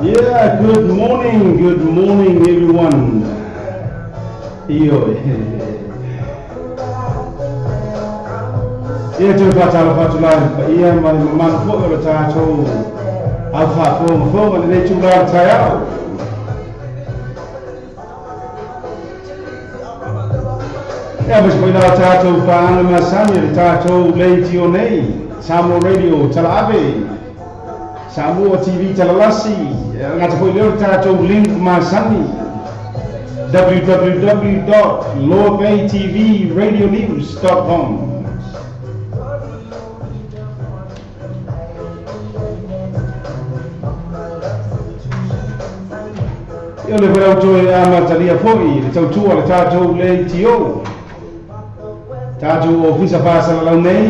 Yeah, good morning everyone. Io. Ia te whātala whātulai, pa ia mai mamana fo o le tātou au whāfonga fonga le nei tūlā le tai au. Ia mas koe la tātou whaanga masani le tātou leiti o nei, Samoa Radio Talaave, Samoa TV Talalasi, ngata foi leo tātou link masani, www.loapetvradionews.com. Ia le whai auto e amatalia foi, le tautua le tātou le tio, tātou o fisa whāsala lau nei.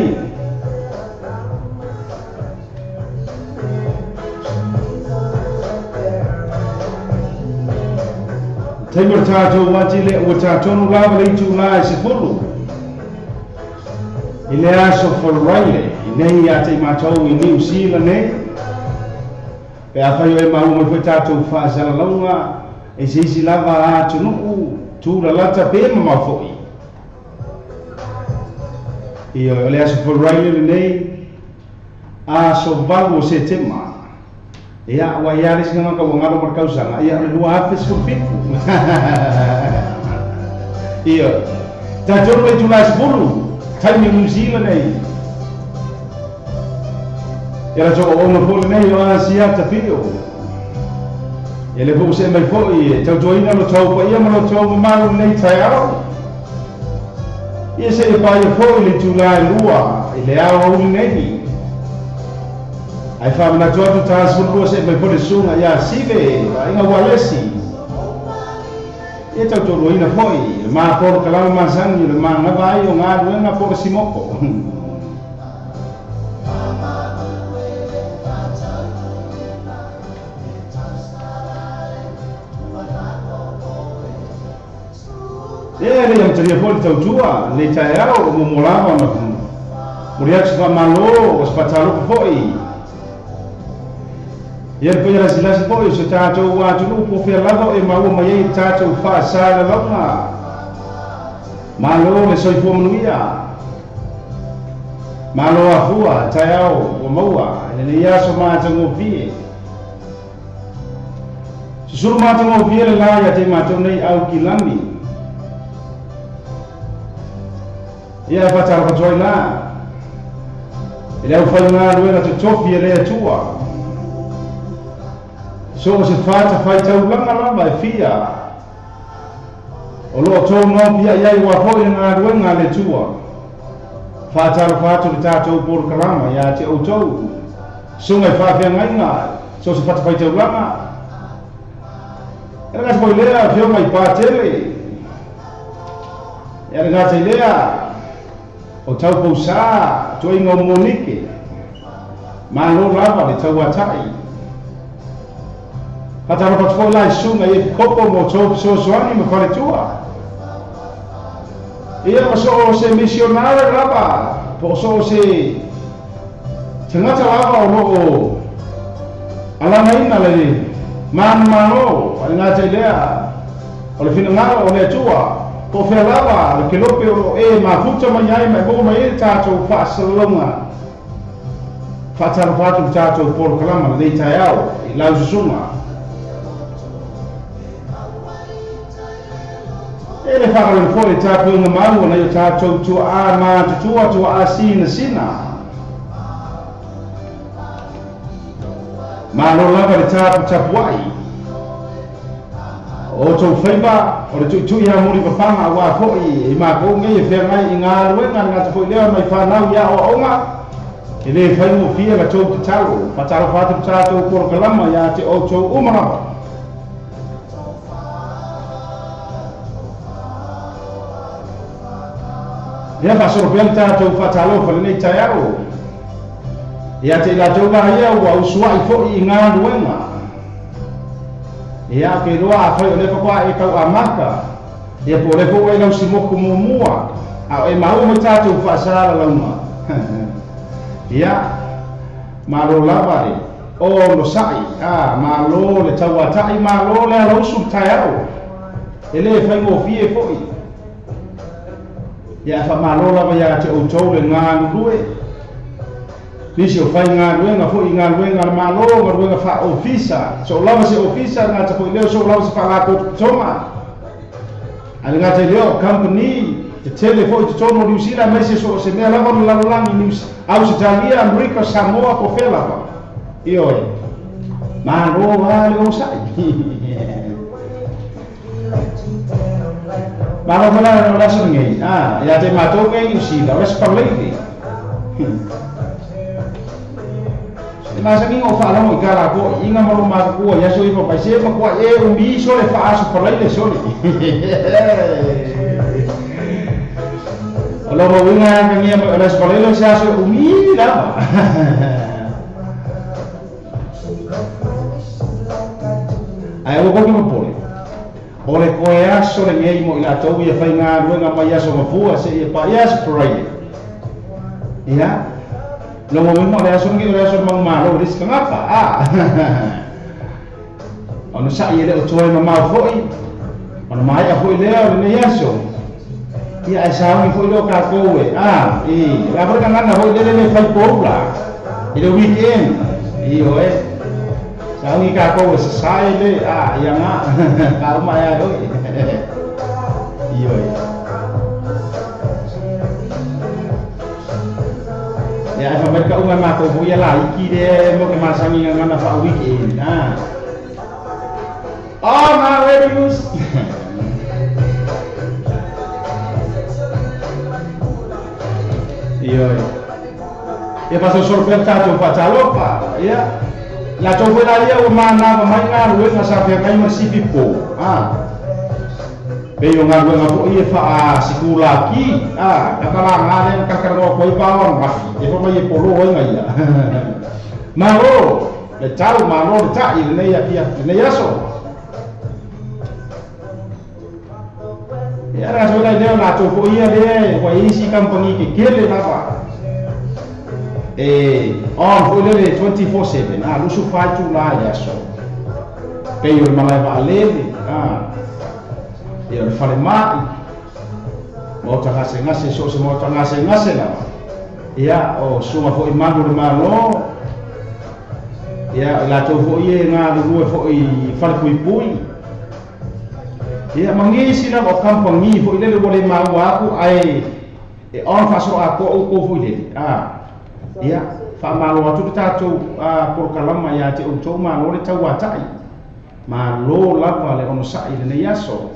Taimur tātou watile o tātonu lava le itu la e se pulu. I le aso wharaile, i nei a te mātou i New Zealand nei. Pe a whai o e mahu mai foi tātou whāsala launga, e se isi lava a tunuu, tūra lata pe mama foi. I o le aso wharaile le nei, aso valu o se tema. Ia, wa ia le singa ka wangalo mar kausanga, ia le lua hafe sufit. Ia, ta tonu le tula sepulu, taimi New Zealand nei. Ia la toko ona pole nei o Asia ta pio. Ia le fo se mai fo i tautoina lo tau pa ia ma lo tau mamalu nei tai ao. Ia se e pa ia fo i le tula e lua, i le ao auli nei. Ai whamanatu atu tāsfurua se mai pone sunga ia sive, inga walesi. Ia tautoruaina foi, le maa poro kalama masangi, le maa ngawai o ngā ruenga poro simoko. Ia le amtaria foi le tautua, le tae ao o momolava na muri atu whamalo o spatalopo foi. Ia le pēra silasi foi o se tātou atunu po whea lava e maua mai ei tātou whaasala launga. Malo le soifua manuia. Malo afua, tai ao, o maua, e le aso mātangofie. Susuru mātangofie le la ia te mātou nei au ki lani. Ia whatara whatoai la. E le au whai ngā ruena te tofi e le atua. So se whata whai taulanga lava e fia. O loa tō ngā pia iai wā hoi ngā ruenga le tua. Whātaro whātu le tātou porokalama ia te outou. Sunga i whāwhea ngainga, so se whata whai taulanga. E rangata moi lea, whionga i pātele. E rangata i lea, o taupou sā, tua inga o monike. Mālo lava le tauatai. Whataro whatuko lai sunga i kopo mō tō sosoani ma wharetua. Ia o so o se misionare lava, po so o se tangata lava o loo alanga ina le manu mano, ale ngā te lea, o le whina o le atua, po whea lava, le kelope o e mafuta mai ai mai mō mai e tātou whaasalonga. Whataro whatu tātou porokalama le tai ao, i lau susunga. E le whakalona fo le tāpuinga mau na i o tātou tua a mātutua tua a sina sina. Malo lava le tāpu tapuai. O tau whaiba, o le tuitui ha muri papanga a wā foi, i mākou ngai e whia ngai i ngā ruenga ngā te foi leo mai whanau ia o aonga. E le whai mo fia la tau te talo, whataro whātu tātou porokalama ia te o tau umarama. Ia whasoro pea le tātou whatalo whalenei taiao. Ia te ila tau ia ua usuai foi i ngā ruenga. Ia ke roa a whai o lepa kwa e kau a maka. Ia po lepo e lau si moku mua. A e mahu mo tātou whasara lauma. Ia, malo lava le o no sai. A, malo le tauatai, malo le alausu taiao. E le whai ngō fie foi. Ia wha malo lava ia te outou le ngā nurue. Nisi o whai ngā ruenga foi ngā ruenga le malo, ngā ruenga wha ofisa. So lava se ofisa ngā te foi leo, so lava se wha lako toma. A le ngā te leo, company, te tele foi te tono New Zealand, mai se so se mea lava no lalolangi New Australia, Amerika, Samoa, ko whea lava. Ioe, malo a le osai. Malo whala no laso ngai. Ah, ia te mātou ngai New Zealand, o le spalei. Masa ngi o whaalogo i kā lako, inga malo makukua, ia so ipa paise, makua e umi so le whaasu palai le sole. O lo mawinga ka ngia o le spalai le se aso umi lava. Ai o koki mapole. O le koe aso le ngei mo i la tau ia whai ngā ruenga mai aso mapua se ia pa ia spalai. Ia? Lo mo mo le aso ngi le aso mang malo ris ka ngapa ah. Ono sa ia le o toi mamau foi. Ono mai a foi leo le nei aso. Ia ai sa ngi foi lo ka koe. Ah, i la foi ka ngana foi le le fai poula. I le weekend. I oe. Sa ngi ka koe sa sai le ah ia nga. Ka mai ai oi. I oe. Ya, fa mai ka unga mātou foi la iki de mo ke masangi ngana fa weekend. Ah. Oh, my revenues. Iyo. Ia paso sorpresa tu patalopa. Ya. La tau foi la ia o mana mai ngā ruenga sa pia kai ma sipi po. Ah. Peio ngā ruenga po ia fa a sikula ki. Ah, katala ngā le kakarano koi pa wa. E fa mai e polo oi ngai ia. Malo, le tau malo le tai le nei apia, le nei aso. Ia ra so la leo la to fo ia le wa isi company ke kele lava. E on fo le 24/7. Ah, lusu fa tu la ia so. Peio le malai va le. Ah. Ia le fale mai. Mo ta ngase ngase so se mo ta ngase ngase lava. Ia o suma foi manu le malo. Ia la tau foi e ngā rua foi fale pui pui. Ia mangisi la o kampangi foi lele wale mau aku ai e on faso a ko o foi lele. Ah. Ia fa malo atu te tātou a porokalama ia te outou malo le tau atai. Malo lava le ono sai le nei aso.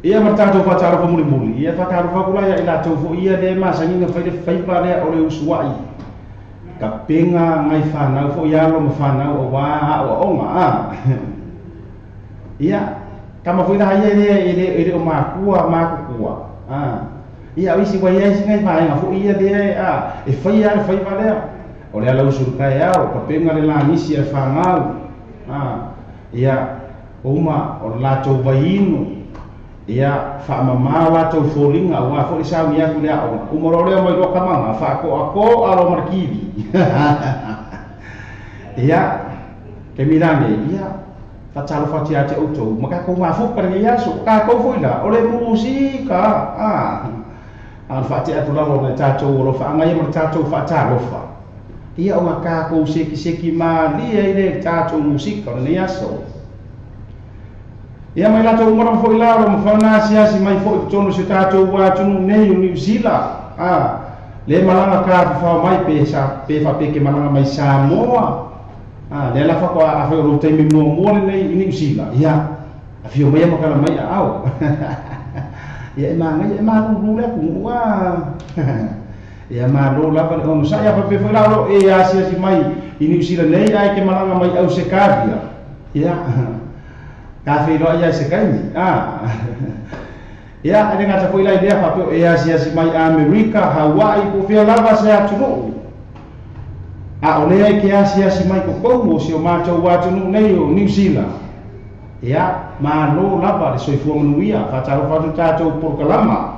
Ia ma tātou whatarofa muri muri. Ia whatarofa kula ia i lātou fo ia le masangi nga whai le whaipa lea o le usuai. Ka penga ngai whanau fo ia alo ma whanau o wā o onga. Ah. Ia, kama fo ila ia le ele o makua makukua. Ah. Ia isi wa ia isi ngai whaenga fo ia le ah. E whai ia le whaipa lea. O le ala usuru kai au, ka penga le langisi e whangau. Ah. Ia, uma o lātou vainu. Ia whaamamā lātou fōlinga ua fo i sau ia ku lea o umoro lea mai roa kamanga whaako ako alo markivi. Ia ke milange ia whatalo whatia te outou maka kou ngā fuka ni ia so ka kou foi la o le musika ah an whaate atu lalo na tātou o lo whaangai ma tātou whatalofa. Ia o ngā kākou seki seki ma lia i le tātou musika o le aso. Ia mai latou uma lava foi la o lo o mafai ona asiasi mai foi i totonu o si o tatou atunuu nei o Niu Sila. Le malaga tafafao mai pe sa pe faapea ke malaga mai Samoa. Lea la faatoa afai o lou taimi muamua lenei i Niu Sila, ia afio mai ma tala mai aao. Ia e magaia e malulu le atunuu a. Ia malo lava le onosai. Ia faapea foi la o loo e asiasi mai i Niu Sila nei ae ke malaga mai Ausetalia. Ia ka feiloai ai se taimi. Ia, e le gata foi la i lea faapea o e asiasi mai Amerika, Hawaii, po o fea lava se atunuu. A o lea e ke asiasi mai totonu o si o matou atunuu nei o Niu Sila. Ia, malo lava le soifua manuia, faatalofa atu tatou polokalama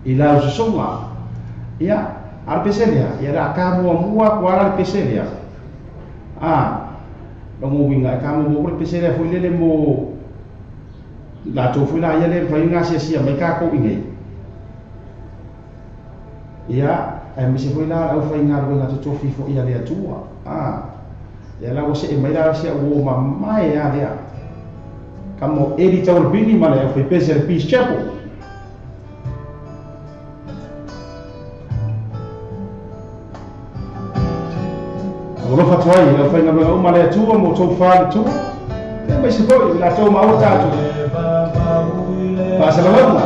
i lau sosoga. Ia, a o le pese lea, ia o le a ta muamua atu lava la le pese lea. Lona uiga e ta muamua foi le pese lea foi lele mo latou foi la ia le mafai ona asiasia mai tatou i nei. Ia, aemaise foi la le aufaigaluega totofi foi a le Atua. Ia la ua see mai la si au uo mamae a lea. Ka mo Eddie Taualapini ma le aufaipese a le Peace Chapel. Alofa atu ai i le aufaigaluega uma a le Atua mo outou faletua, aemaise foi i latou maua tatou faasalalauga.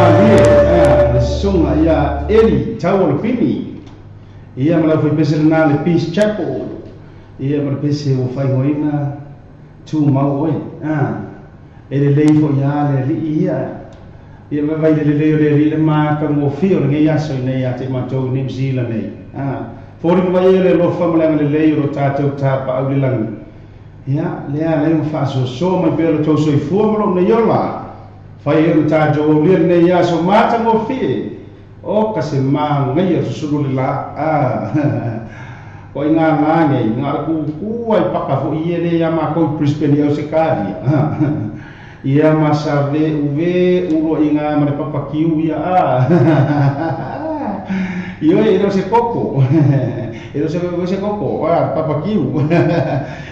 malie le susuga ia Eli Taualopini ia ma le aufaipese lenā le Peace Chapel ia ma le pese ua faaigoaina tumau oe e lelei foʻi a le alii ia ia vaivai le lelei o le alii le matagofie o lenei aso inei ia te matou i Niu Sila nei foliga mai ai le alofa ma le agalelei o lo tatou tapaau le lagi ia lea alai ma faasoasoa mai pea lo tou soifua ma lou nei ola fai ai ona tatou aulia lenei aso matagofie o ka se magaia susulu le lā o i ngā ngā nei ngā le kukua i paka fo i ele ia makou i Brisbane i Ausetalia ia ma sa ve uve ulo i ngā ma le papakiu ia ioe e le o se koko e le o se koko papakiu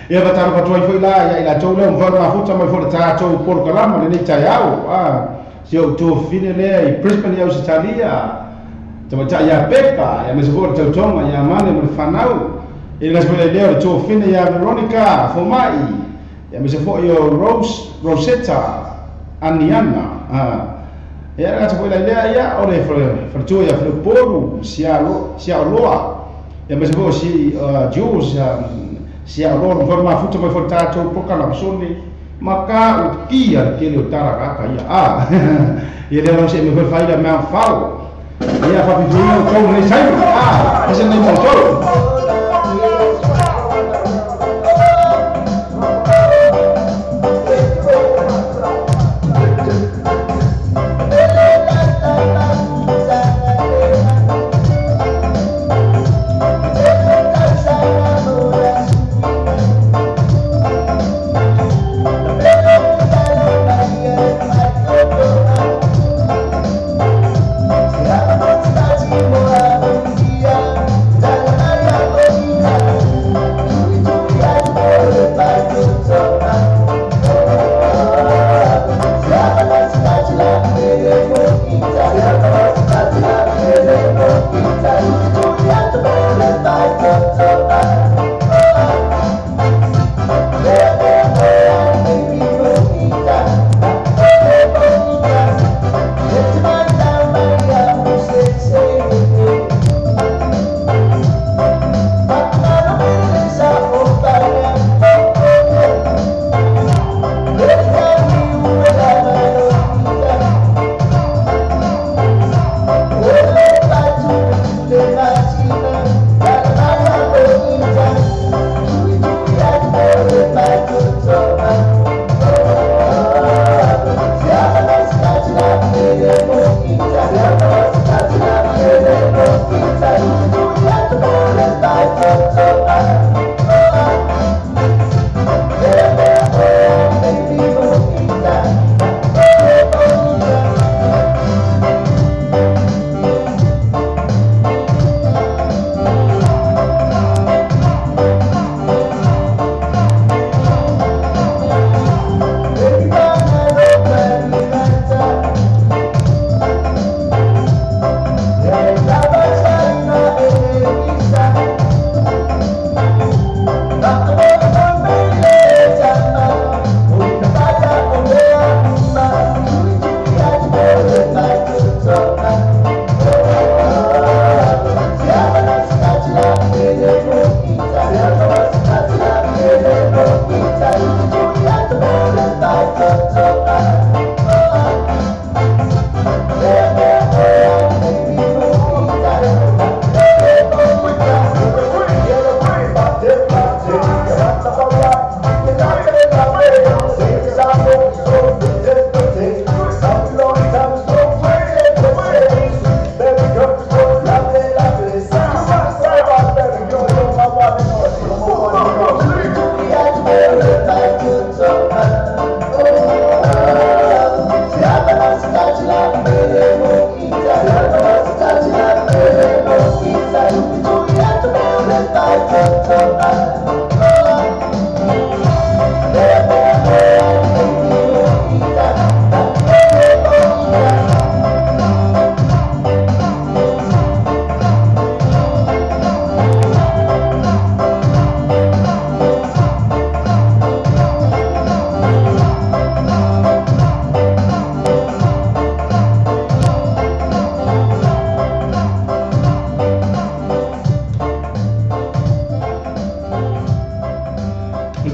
ia fatalofa atu ai foʻi la ia i latou lea ua mafai ona mafuta mai foʻi le tatou polokalama lenei taeao si ou tofine lea i Brisbane i Ausetalia tamaitaʻi ia Peka ia aemaise foi o le tautoga ia Mane ma le fanau e le gasi foi lailea o le tofine ia Veronica Fomaʻi ia aemaise foi o Rose Rosetta Aniana ia le gata foi lailea ia o le faletua ia Faleupolu Siaoloa ia aemaise foi o si Jules Siaoloa le mafai ona mafuta mai foi le tatou polokalama sone ma ka utia le tele o tala kaka ia ia lea lau se mai foi faila mea fao ia faafifiina outou lenei taimi ese lenei maoutou. Thank you.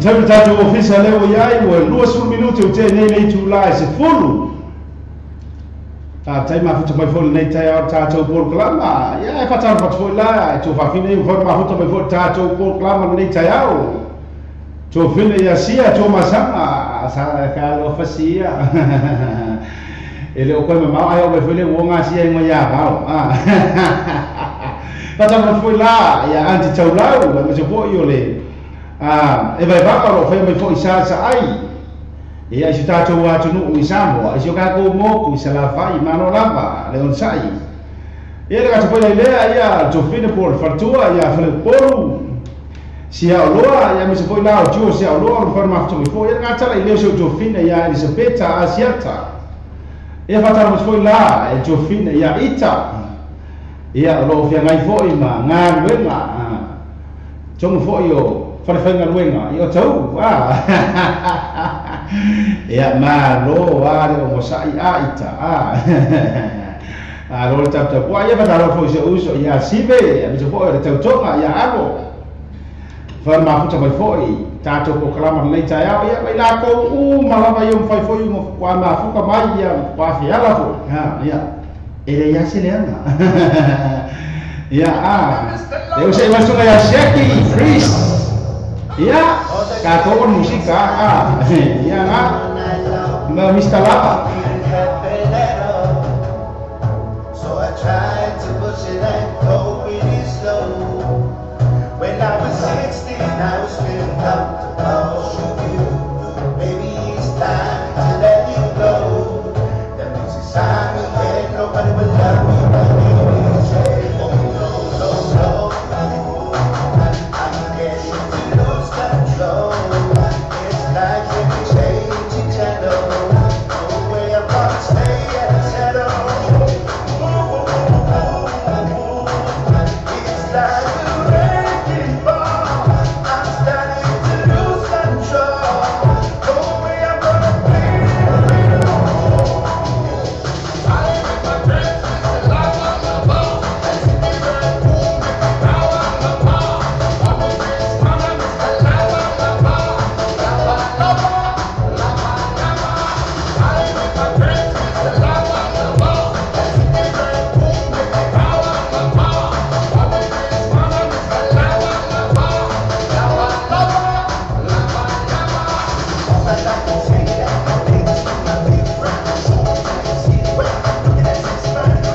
Taimi tatou ofisa lea ua i ai ua 20 minute ua tea nei le itula e 10. Faafetai mafuta mai foi lenei taeao tatou polokalama. Ia e faatalofa atu foi la e tuafafine ua fai mafuta mai foi tatou polokalama lenei taeao. Tuafine ia sia tuamasaga sa ka alofa sia. E le o koe mamao ai o mai foi le uoga sia i ia vao. Faatalofa atu foi la ia anti taulau aemaise foi o le e vaevaga o loo faia mai foi sa sa ai. Ia i si tatou atunuu i Samoa, i si o kākou moku i Salafai, malo lava, le onosai. Ia le gata foi lea, ia tofine po o le faletua, ia Faleupolu, Siaoloa, ia aemaise foi la o Tio Siaoloa, o le fale mafuta mai foi. Ia le gata la i leo si o tofine ia Elisabeta Asiata. Ia faatalofa atu foi la e tofine ia Ita. Ia o loo feagai foi ma galuega, tonu foi o falefaigaluega i o tau. Ia malo a le ogosa'i a ita alo le taputapua'i. Ia faatalofa foi i si o'u uso ia Sive aemaise foi o le tautoga ia alo fale mafuta mai foi tatou polokalama lenei taeao. Ia mai lakou uma lava ia mafai foi ua mafuka mai ia pafeala foi ia e leai a se leaga. Ia le usa'i mai susuga ia Sheki Chris. Ia tatou o le musika ia ga ma Mr. Lava. So I tried to push it and go really slow. When I was 16, I was feeling comfortable. Maybe it's time to let you go. The music's on me and nobody will love me like you say. Oh no, no, no. I'm getting to lose control. It's like every changing channel. No way I'm gonna stay and settle. It's like a wrecking ball. I'm starting to lose control. No way I'm gonna play it alone. I with my friends, it's a life on the ball. Let's get right, boom, power on the ball. On the wrist, come on, it's the life on the ball. Lava, lava, lava, lava. I with my friends, it's the life on the ball. Let's get right, boom, power on the ball. On the wrist, come on, it's the life on the ball. Lava, lava, lava, lava. All my life I'm saying that my baby's my big friend. So see where I'm looking at 6'9".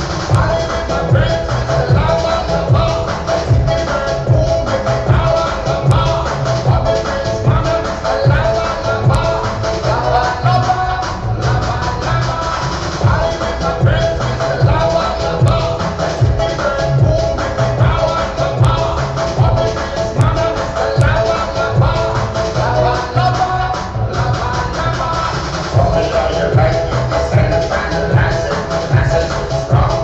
I with my friends, it's the life on the ball. Let's get right, boom, power on the ball. On the wrist, come on, it's the life on the ball. Lava, lava, lava, lava. I with my friends, it's the life on the ball. Let's get right, boom, power on the ball. On the wrist, come on, it's the life on the ball. Lava, lava, lava, lava. All your life, you can stand and find the license. License is strong,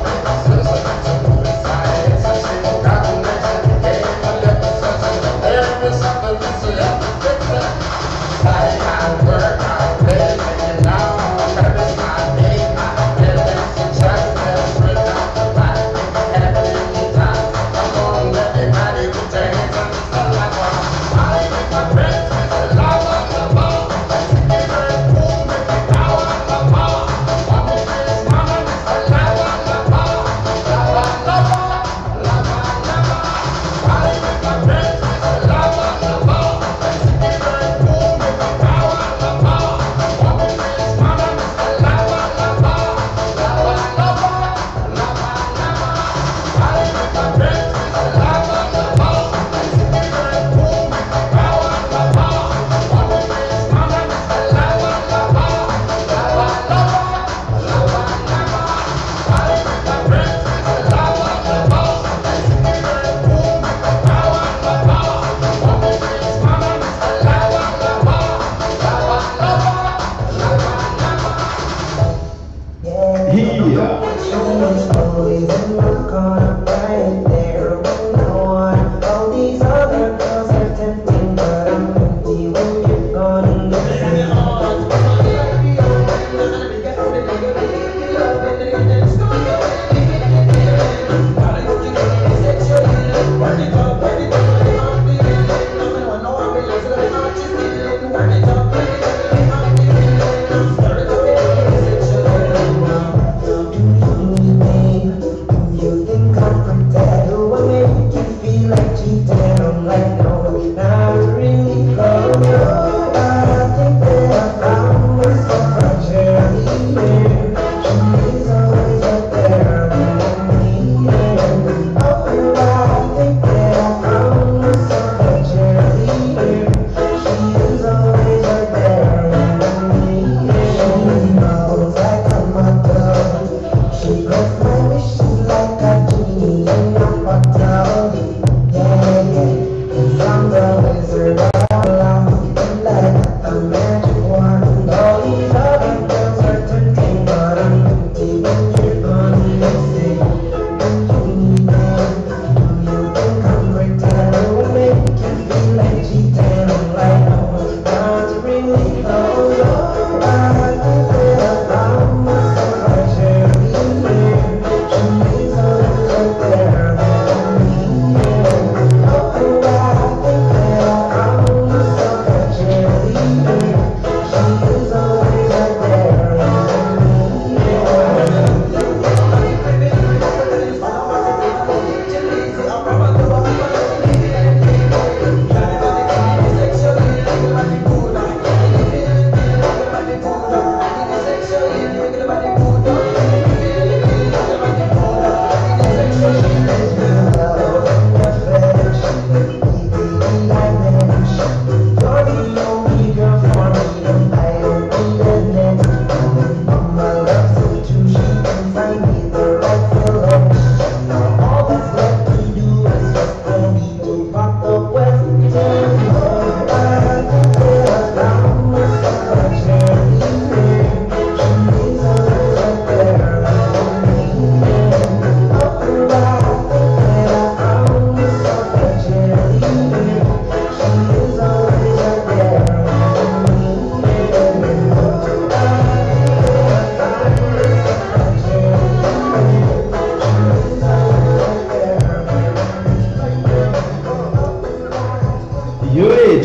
I work, I play, and now purpose my name, I build I with my friends, it's the life on the ball. Let's get right, boom, power on the ball. On the wrist, come on, it's the life on the ball. Lava, lava, lava, lava. I with my friends, it's the life on the ball. Let's get right, boom, power on the ball.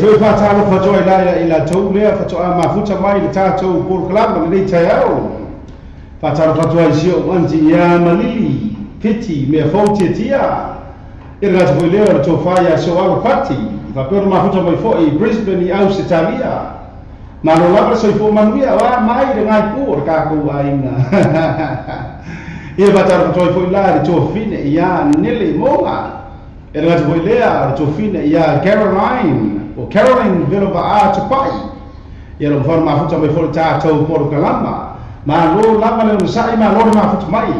Toi whātalo whatoa i laia i la tau lea whatoa mafuta mai le tātou porokalama le nei taiao. Whātalo whatoa i sio anti ia malili, piti, mea fautia tia. E rata foi leo le tō whaia so alo pati. Whapero mafuta mai fo i Brisbane i Ausitalia. Malo lava soifua manuia wa mai le ngai pū o le kākou aiga. Ia whātalo whatoa i foi la le tō whine ia Nele Monga. E rata foi lea le tō whine ia Caroline. O Caroline Vilova a Tupai. Ia lo mfano mafuta mai fo le tātou porokalama. Ma lo lava le onosai ma lo le mafuta mai.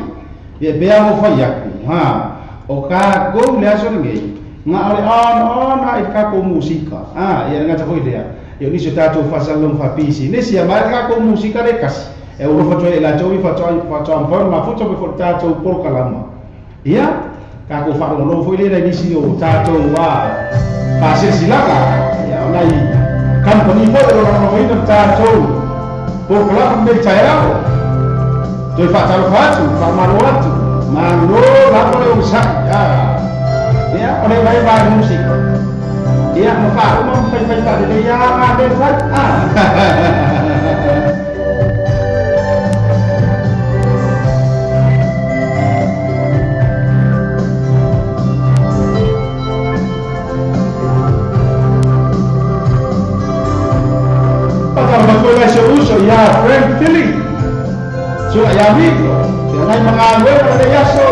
Ia bea mo whai aku. Ha. O kākou le aso lenei. Ngā ole ona i kākou musika. Ah, ia ngata foi lea. Ia nisi o tātou whasalong whapisi. Nisi a mai kākou musika le kasi. E uro whatoa i la tau i whatoa mfano mafuta mai fo le tātou porokalama. Ia, kākou wharongono foi lea nisi o tātou wā whasesilaka. Ia, ona i kampani foi o ranoina tātou porokalama me taiao. Toi whatalo whatu, whamaro atu. Malo lava le onosai. Ah. Ia, o le vai vai musika. Ia, ma whauma mwhai whai whai le ia ngā me whai. Ah. Patara matua mai se uso ia Frank Philly. So ia amigo. Te nai mga luera le yaso.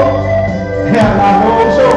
Ia ngā uso.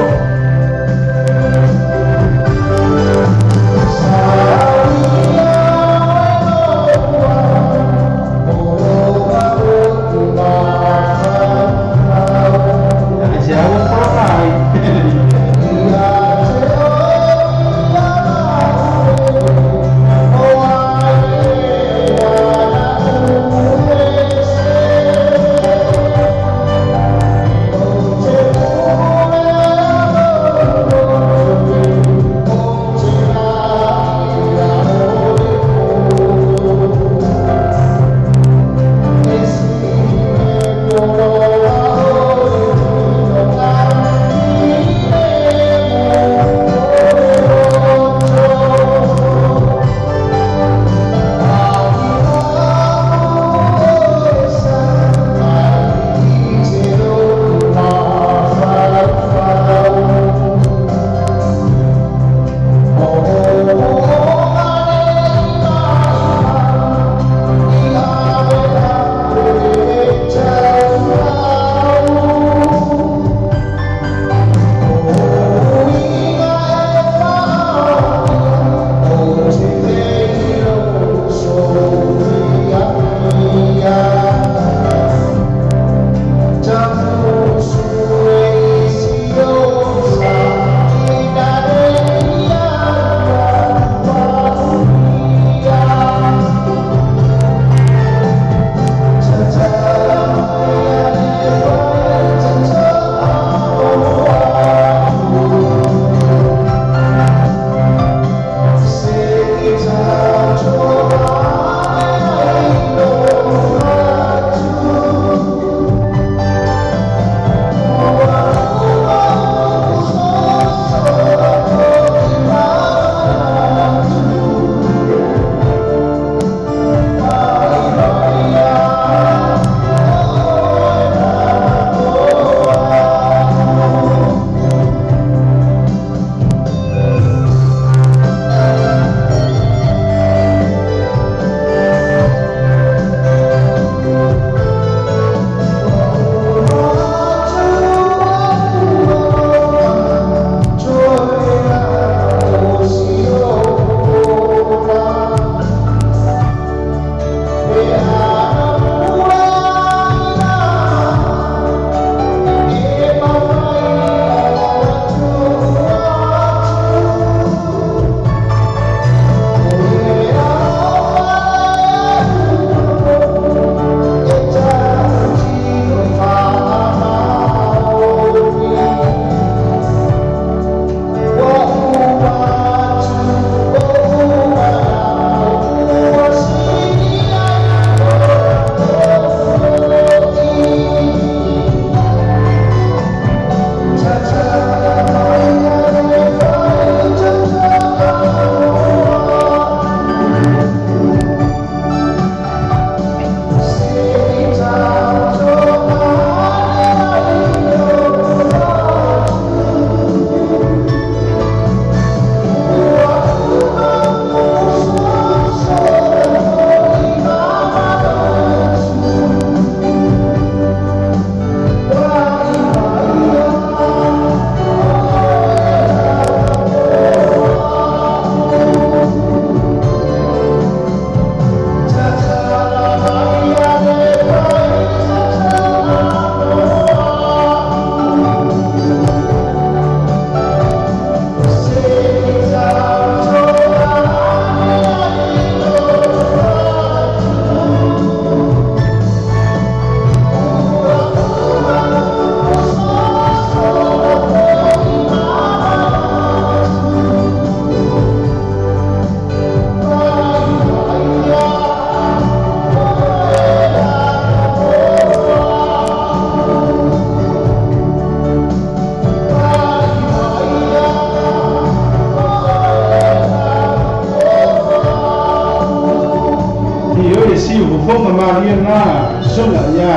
le siu fofoga malie na susuga ia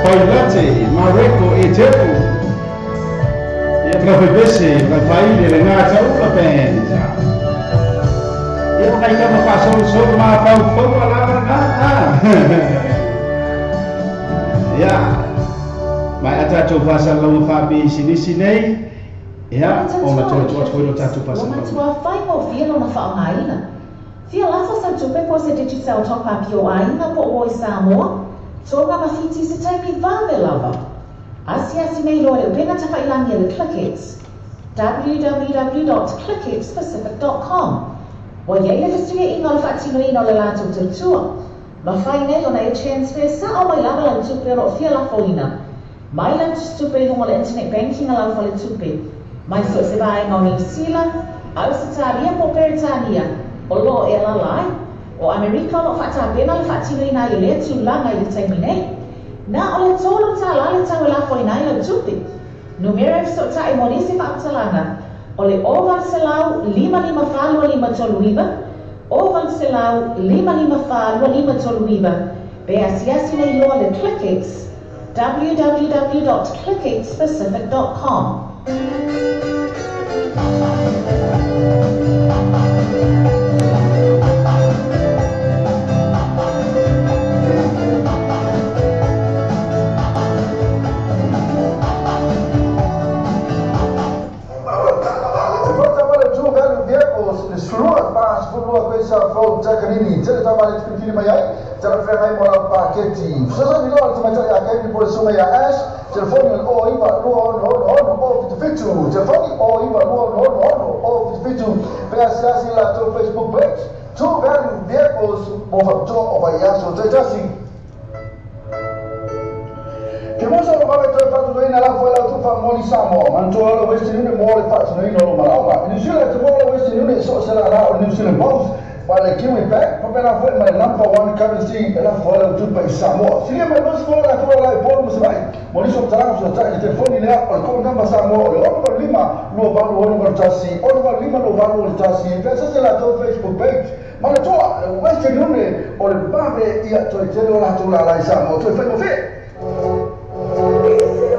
Pailate Mareko e Tepu ia Profepese Rafaile le Gataula Band ia makaitama faasolosolo mafaufauga lava lena ia mai a tatou faasalalauga faapisinisi nei ia ona toe atu foi lo tatou faasalalauga. Ua matua faigofie lona faaaogaina. Fia lafo sau tupe po o se Digicel top up i ou aiga po o i Samoa, Tonga ma Fiti i se taimi vave lava. Asiasi nei loa i le upega tafailagi a le Clickx, www.clickxpacific.com. Ua i ai le fesuiaiga o le faatinoina o le latou tautua. Mafai nei ona e transfer sao mai lava lau tupe o lo o fia lafoina mai lau tusitupe i luga o le internet banking a lau faletupe, mai so o se vaega o Niu Sila, Ausetalia po o Peretania o lo o e alaala ai. O Amerika o lo o faatapena le faatinoina ai o lea tulaga i le taimi nei. Na o le $3 le tau e lafoina ai lau tupe. Numera e fesootai mo nisi faamatalaga o le 0800 554 2539, 0800 554 2539, pe asiasi nei loa le Clickx, www.clickxpacific.com. E True Value Vehicles, le 12 questa fou Takanini, tele tamale filifili mai ai, talafeagai mo lau paketi. Fesoasoani loa le tamaitai ia Kevin po o le susuga ia Ash, telefoni o le 09266677, telefoni 09266677, pe asiasi i le latou Facebook page, True Value Vehicles mo faapitoa o vaiaso taitasi. Ke mosa o vave toe faatinoina lafo e lau tufa moli Samoa, manatua le Western Union mo le faatinoina o lo malaoga. I New Zealand, te moa le Western Union i so o se lala o le New Zealand Post, ma le Kiwi Bank, faapena foi ma le Number One Currency e lafo ai lau tupe i Samoa. Silia mai nosi foi le latou lala i Upolu ma Savaii. Mo nisi o matalaga fesootai i le telefoni lea o le code number Samoa o le 685 2861, 685 2861, pe asasi latou Facebook page. Manatua le Western Union o le vave ia toe tele o latou lala i Samoa toe faigofie.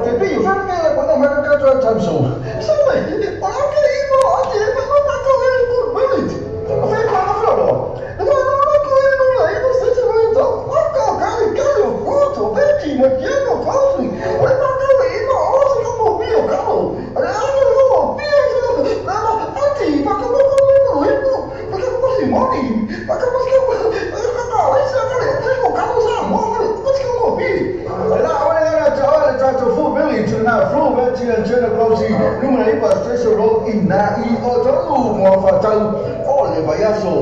Te pei o whanake le kona maka katoa tamso. Sawe, o la ke ino ati e pa no pato e ku minute. O fe pa no floro. E ma no no ko e no la ino se se vai to. O ka ka ka o foto beti mo kieno kosi. O e pa no ino o se ko mo bio ka. A la no no bio se no. Na ati pa ko no no no ino. Pa ko mo si moni. Pa ko mo ko ka ka e se ka le ko ka sa mo. Ko se mo bi. La tatou Full Village na Full Village and Jenna Grossy numera ipa Station Road i na i o tolu mo whatau o le vaiaso.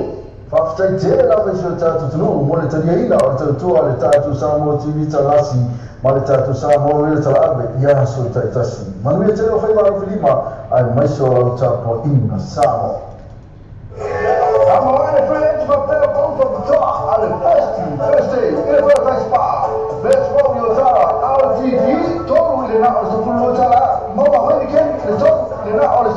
Faafetai tele lava i si o tatou atunuu mo le taliaina o le tautua a le tatou Samoa TV Talasi ma le tatou Samoa Radio Talaave i aso taitasi. Manuia tele o faiva alofilima aemaise o lau tapuaiga Samoa. Samoa le Friends faapea pau faapitoa a le First Thursday i le Paradise Spa. Best Road i Otara RTD 3 i le na o le $12, Maua Heineken le 3 i le na o le $18.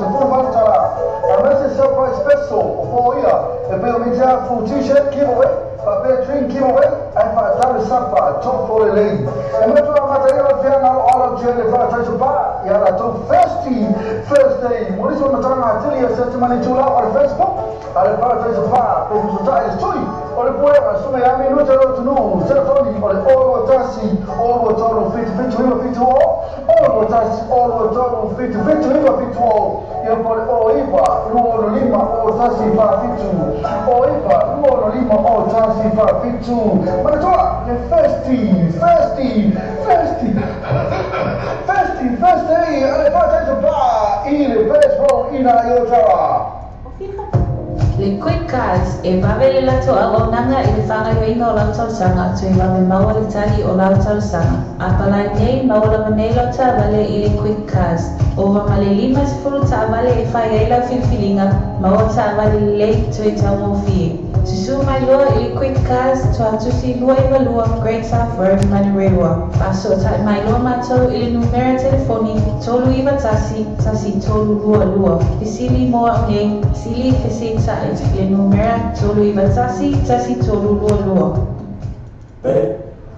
Aemaise surprise special o foia e pei o Mitia full t-shirt giveaway, faapea drink giveaway ae faatau le sapa top for lelei. E matua amataina le feaga o alo tia le Paradise Bar ia latou Thirsty Thursday. Mo nisi o matalaga atili ia se atu mani tulau o le Facebook a le Paradise Bar pe fesotai le sui o le puega susuga ia Minuta lo atunuu, telefoni o le 021 023 77 970, 021 023 77 970, ia po o le 09 265 0147, 09 265 0147. Manatua le Thirsty Thirsty Thirsty Thirsty Thursday a le Paradise Bar i le Best Road i na i Otara. Le Quick Cards, e vave le latou auaunaga i le faagaoioiga o lau talosaga, toe vave maua le tali o lau talosaga. A palai nei, maua lava nei lau taavale i le Quick Cards. Ova ma le 50 taavale e fai ai lau filifiliga, maua taavale lelei toe taugofie. Susu mai loa i le Quick Cars Tuatusi 22 Great South Road, Manurewa. Faasotai mai loa matou i le numera telefoni 391 1322. Fesili mo au nei, sili fesita'i i le numera 391 1322.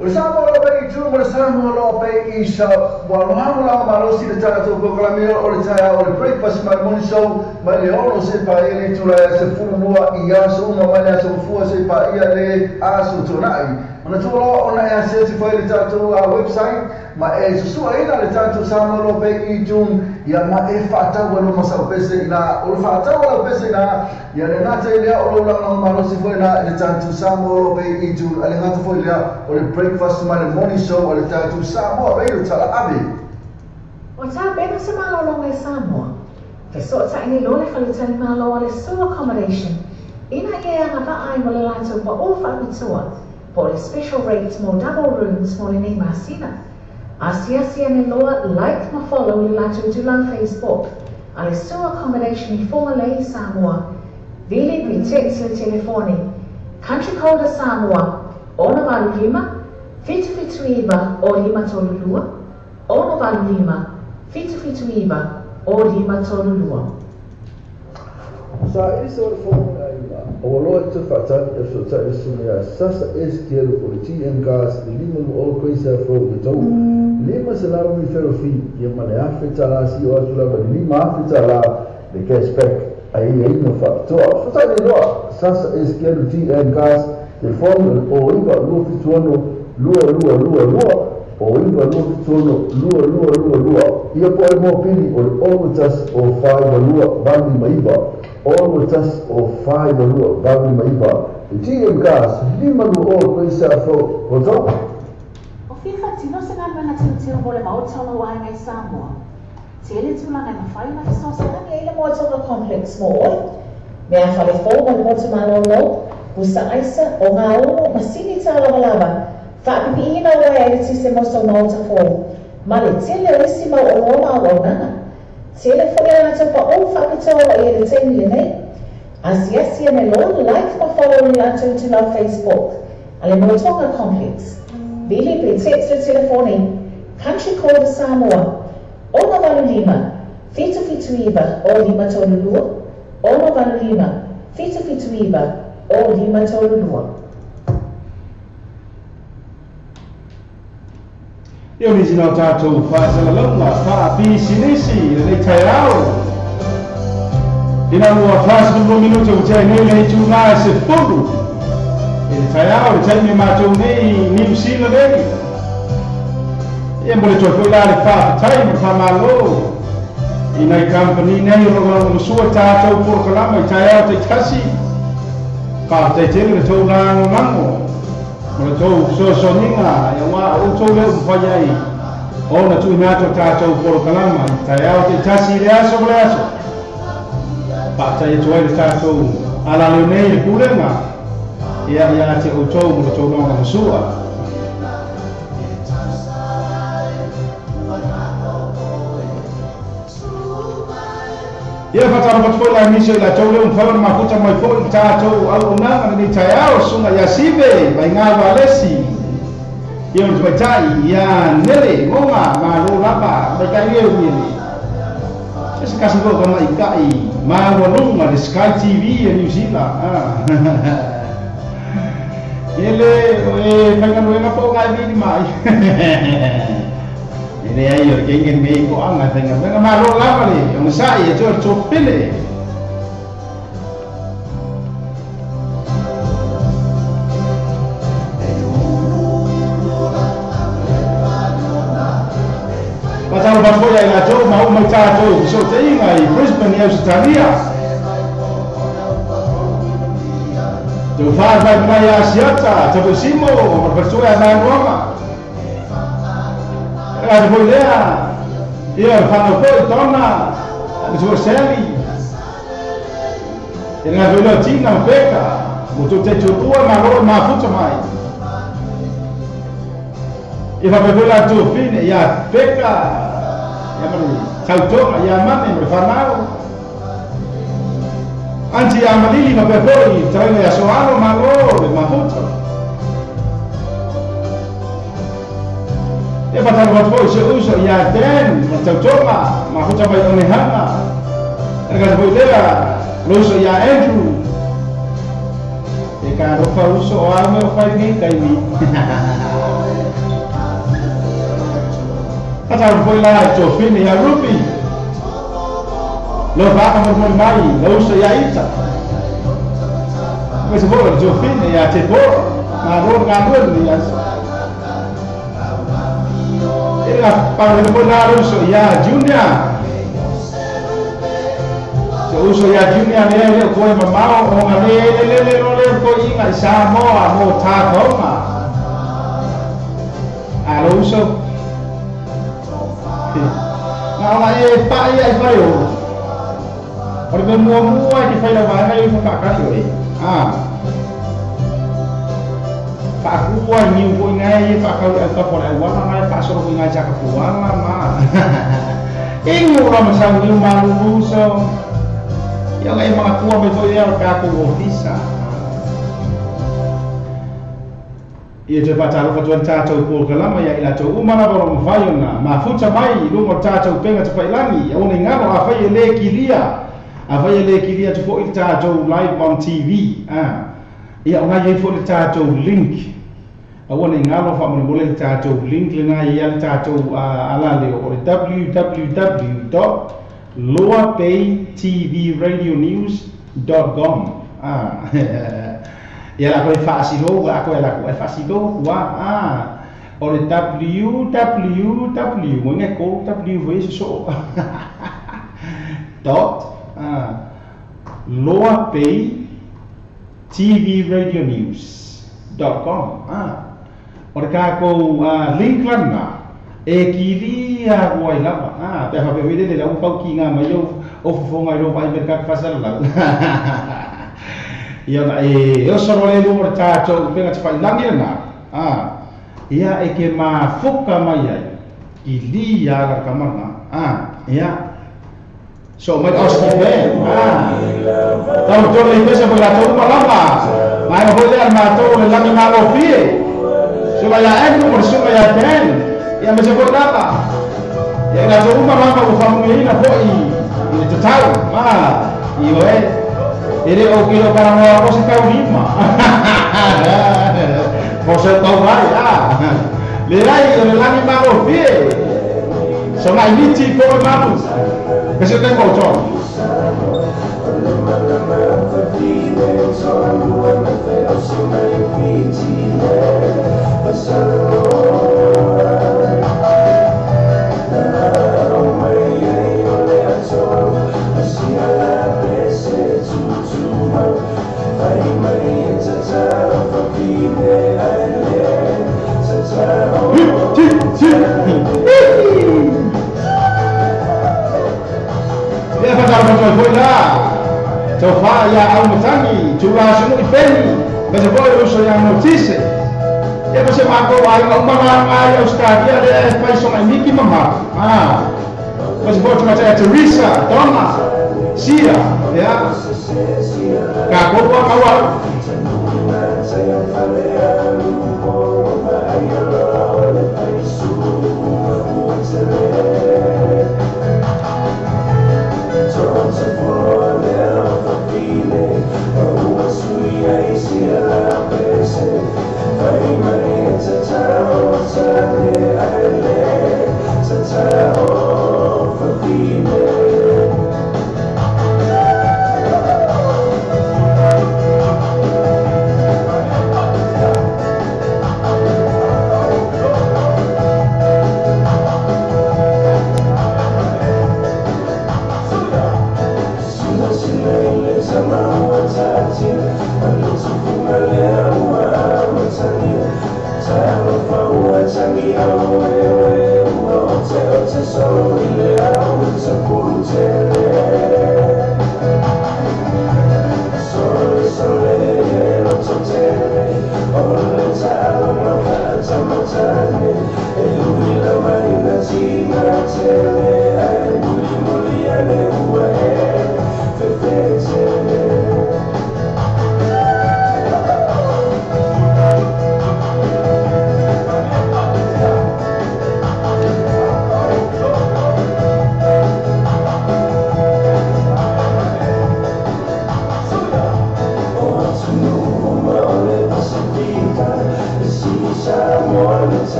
O le Samoa lo pe i tu ma le Samoa lo pe i sa ua lohago laga malosi le tatou polokalame o le taeao o le breakfast ma le morning show mai le 6 seia paia le itula e 12 i aso uma mai le aso Gafua seia paia le aso Tona'i. Manatua loa ona e asiasi foi i le tatou website ma e susu'aina le tatou Samoa lo pe i tu ia ma e fa'atau ai loa ma sa'u pese ina o le fa'atau a lau pese ina ia le gata i lea o lou lagolago malosi foi ina i le tatou Samoa lo pe i tu a le gata foi lea o le breakfast ma le morning show a le tatou Samoa Radio Talaave. Ua tapena se malologa i Samoa. Fesootai nei loa le faletalimalo a le Sue Accommodation ina ia e agavaa ai mo le latou paʻō faapitoa po o le special rate mo double rooms mo lenei masina. Asiasi ane loa like ma follow le latou itulau Facebook a le Sue Accommodation i Fugalei i Samoa. Vili pe text le telefoni Country code a Samoa, 685 779 o 532, 685 779 o 532. Sa ese o le fono le aiga, ua loa i te faatali e fesoatai le susuga ia Sasa S. Kelu o le TM Gas i le 520 Quays South Road i Tau, 500 referral fee ia ma le $1,000 sio atu lava i le $5,000 le cash back a iaiga faapitoa. Fesoatai nei loa Sasa S. Kelu TM Gas, telefoni o le 09 276 2222, 09 276 2222 ia po o le mopili o le 61 o 42 859, 61 o 42 859. Le TM Gas, 520 Quays South Road, Rotorua. Ua fia faatino se galuega teuteu mo le maota o lou aiga i Samoa? Tele tulaga e mafai ona fesoasoani ai le Moa Complex mo oe. Mea fale fou mo le motu malōlō, pusa aisa, ogaumu, masini tālavalava, faapipiiina uaea eletise mo sou maota fou, ma le tele o isi mau oloa ma auaunaga. Tele foi a latou paʻō faapitoa ua i ai i le taimi lenei. Asiasi ane loa like ma follow le latou itulau Facebook a le Moa Complex. Vili pe text le telefoni Country code Samoa, 685 779 o 532, 685 779 o 532. Ia o nisi na o tatou faasalalauga faapisinisi i lenei taeao. Ina ua 42 minute ua tea ai nei le itulā e 10 i le taeao, le taimi o matou nei i Niu Sila nei. Ia mo le toe foi la le faafetai ma le faamālō i nai kamupani nei o lo o lagolagomasua i tatou polokalama i taeao taitasi. Faafetai tele le tou lagolago mo le tou fesoasoaniga auā o outou lea ua mafai ai ona tuuina atu a tatou polokalama i taeao taitasi i le aso ma le aso. Faafetai atu ai le tatou alaleo nei i le pulega ia ia te outou mo le tou lagolagomasua. Ia faatalofa atu foi la nisi o i latou lea ua mafai ona mafuta mai foi i le tatou auaunaga lenei taeao, susuga ia Sive Vaiga Valesi, ia o le tamaitai ia Nele Goga Malo lava maita'i e ui ele. E se kasi foi o tamaita'i maualuga le Sky TV a Niu Sila. Ele o e faigaluega po o gai vili mai. E leai o le keiki lenei i toaga e faigaluega malo lava le ogasa'i e toe o le topele. Faatalofa atu foi ia i latou ma oo mai tatou fesootaiga i Brisbane i Ausetalia. Taufa le faimai ia Asiata, Tafaisimo ma le faletua ia Manuaga. E atu foi lea, ia o le fanau foi Donna, le tua Sally. E le gata foi lea o Tina ma Peka, mo tou taituatua malo e mafuta mai. Ia faapea foi la tua fine ia Peka, ia ma le tautoga ia Mane ma le fanau. Anti amalili ma pepoi taile asoano malo le mafuta. E patalo atu foi se uso ia Den ma tautoga mafuta mai onehanga. E ka foi lea lo uso ia Andrew. E ka rofa uso o au me o fai nei taimi. Patalo foi la Jofine ia Ruby. Lo vaca mo mai, lo uso ia ita. Mas vou Jofine ia te por, na ro ga no ia. Ela para depois lá uso ia Junior. Se uso ia Junior le le ko mamao o nga le le le le le ko inga Samoa mo ta toma. A lo uso. Na ona e pa ia i pai o. Ore me mua mua i te whaila waenga i whakakari oe. Ah. Whaakua niu ko ingai e whakau e au kapora e wana ngai whaasoro ko ingai jaka puana ma. Ingu ora masau niu malulu so. Ia ngai mga kua me toi ea o kākou ofisa. Ia te whātalo katoa tātou pōkalama ia i lātou umana waro mwhai ona. Mafuta mai lunga tātou penga te whailangi. Ia one ngaro a whai e le kilia. A whai e le kilia te fo i tātou live on TV. Ah. Ia o ngai e fo i tātou link. A one ngaro wha mone mole tātou link le ngai ia tātou ala leo o le www.loabaytvradionews.com. Ah. Ia la koe whaasilo, la koe la koe whaasilo, wa, ah. O le www, mo nge ko w voi so dot, ah, loabaytvradionews.com. Ah. O le kākou link lana, e kilia kua i lava. Ah, pe whape wile le lau pau ki ngā mai o fufonga i lo vai me ka whasala lau. Ia na e osoro le lunga tātou penga te whailangi na. Ah, ia e ke mafuka mai ai. I li ia la kamana. Ah, ia. So mai oski pe. Ah. Tau tole i pesa mo la tau malama. Mai mo le ma tau le langi malo fie. So mai ia enu mo so mai ia ten. Ia me se ko lava. Ia la tau malama o famu ina foi. I te tau. Ah, i oe. Ele o kilo para mo se tau lima. Mo se tau mai ah. Le lai le langi malo fie. So mai miti ko mamu. Pese te ko to. Tau wha ia au matangi, tū rā sunu i peni, me te voi uso ia notise. Ia ma se mākou ai ngau mana ngai Australia le e whai songa i miki mama. Ah. Ma se voi tamatea Teresa, Donna, Sia, ia. Ka kōpua kaua.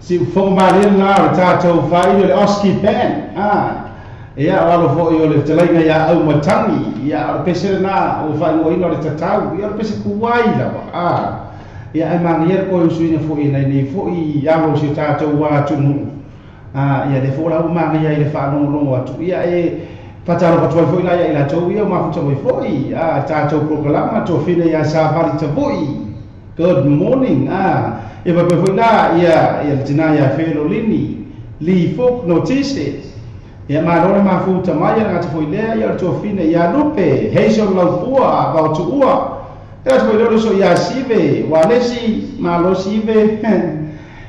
Si whakamari ngā o tātou whairo le Oski Band. Ia o alo foi o le talainga ia au matangi. Ia o le pesere nā o whaingoina o le tatau. Ia o le pese kuai lawa. Ia ai mangia koe usuina foi nei nei foi alo si tātou wātunu. Ia le fō lau mangia i le whaalongolongo atu. Ia e whataro patuai foi la ia i la tau ia o mafuta moi foi. Tātou prokalama tō whine ia sāwhari tavoi. Good morning. E pape foi la ia ia tina ia Felolini li folk notice ia malora mafuta mai ia ngata foi lea ia tofine ia Lupe Hazel Laupua Vautua ia foi leo so ia Sive Walesi malo Sive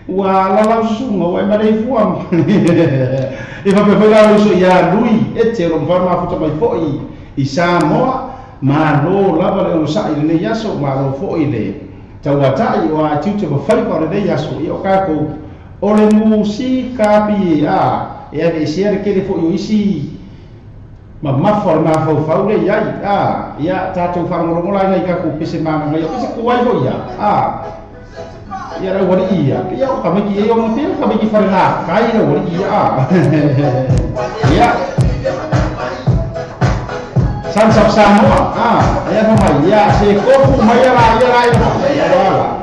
wa la la sunga wa mare fua e pape foi la so ia Lui ete ro mafuta mai foi i Samoa malo lava le sa i le yaso malo foi le tauatai o a tiute ma whaipa o le nei aso i o kākou o le musi kapi a e ave i siare kere fo i o isi ma mafa o le mafaufau le iai a ia tātou wharangorongola ngai kākou pese mana ngai o pese kuai ho ia a ia rau wari ia ia o kamiki e o mapea kamiki whare ngā kai rau wari ia a ia Sons of Samoa, ia mai, ia se kofu mai ia la ia la ia la.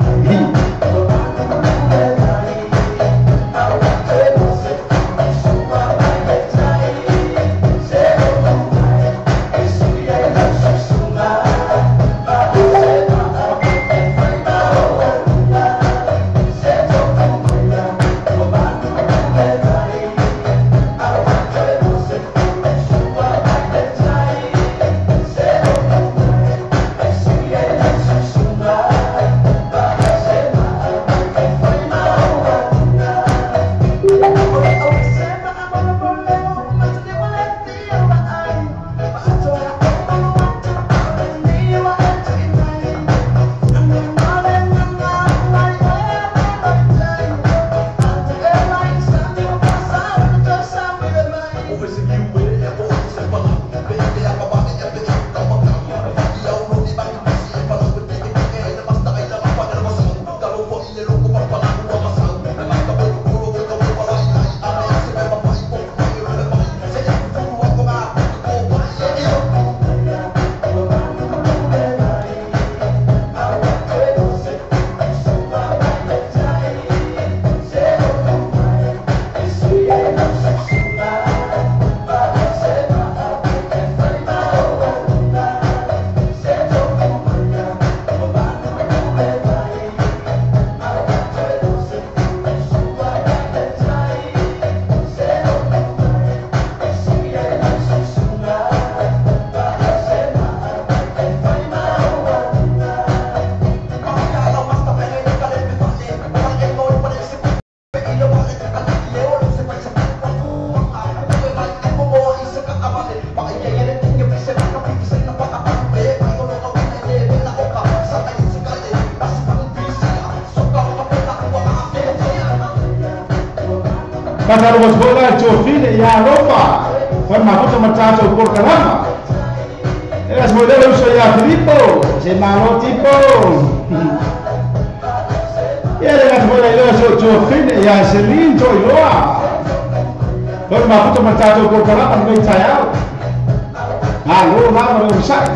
Pataro bola tofine ya Lopa kwa mafuta matatu por kalama elas modelo uso ya Filipo se malo tipo ya le bola ilo so tofine ya Selin Toiloa kwa mafuta matatu por kalama ni tayao alo lama le usai.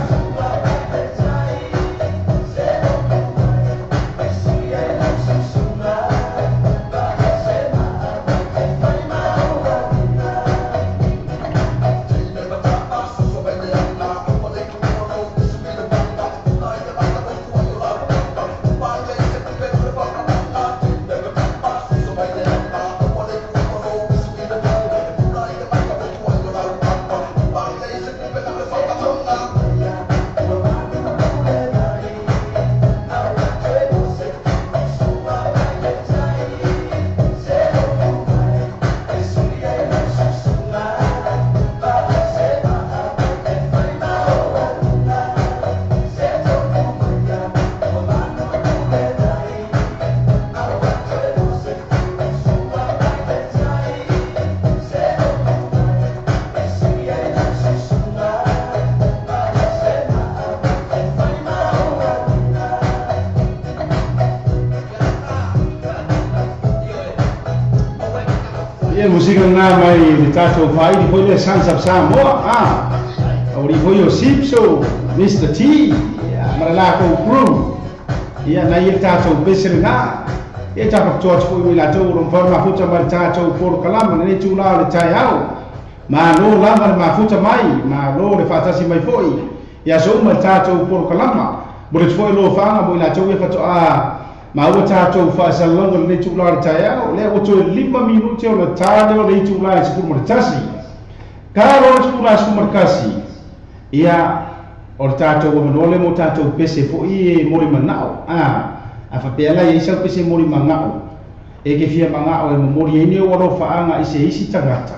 Musika na mai le tatou faaili foi lea Sons of Samoa a uli foi o Sipso Mr. T ia ma le lakou crew ia nai le tatou pese lena ia tafakutoa atu foi i latou o lo mafai ona mafuta mai le tatou polokalama lenei tula o le taeao malo lava le mafuta mai malo le faatasi mai foi ia aso uma le tatou polokalama mo le foi alofaga mo i latou ia fatoa maua tatou faasalalauga lenei tula o le taeao lea ua toe 5 minute o le ta lea o le itula e 11 ka loa le 11 ia o le tatou avanoa lea mo tatou pese fo'i e molimana'o a faapea la iai sau pese molimaga'o e ke fia maga'o e momoli ai nei ou alofa'aga i se isi tagata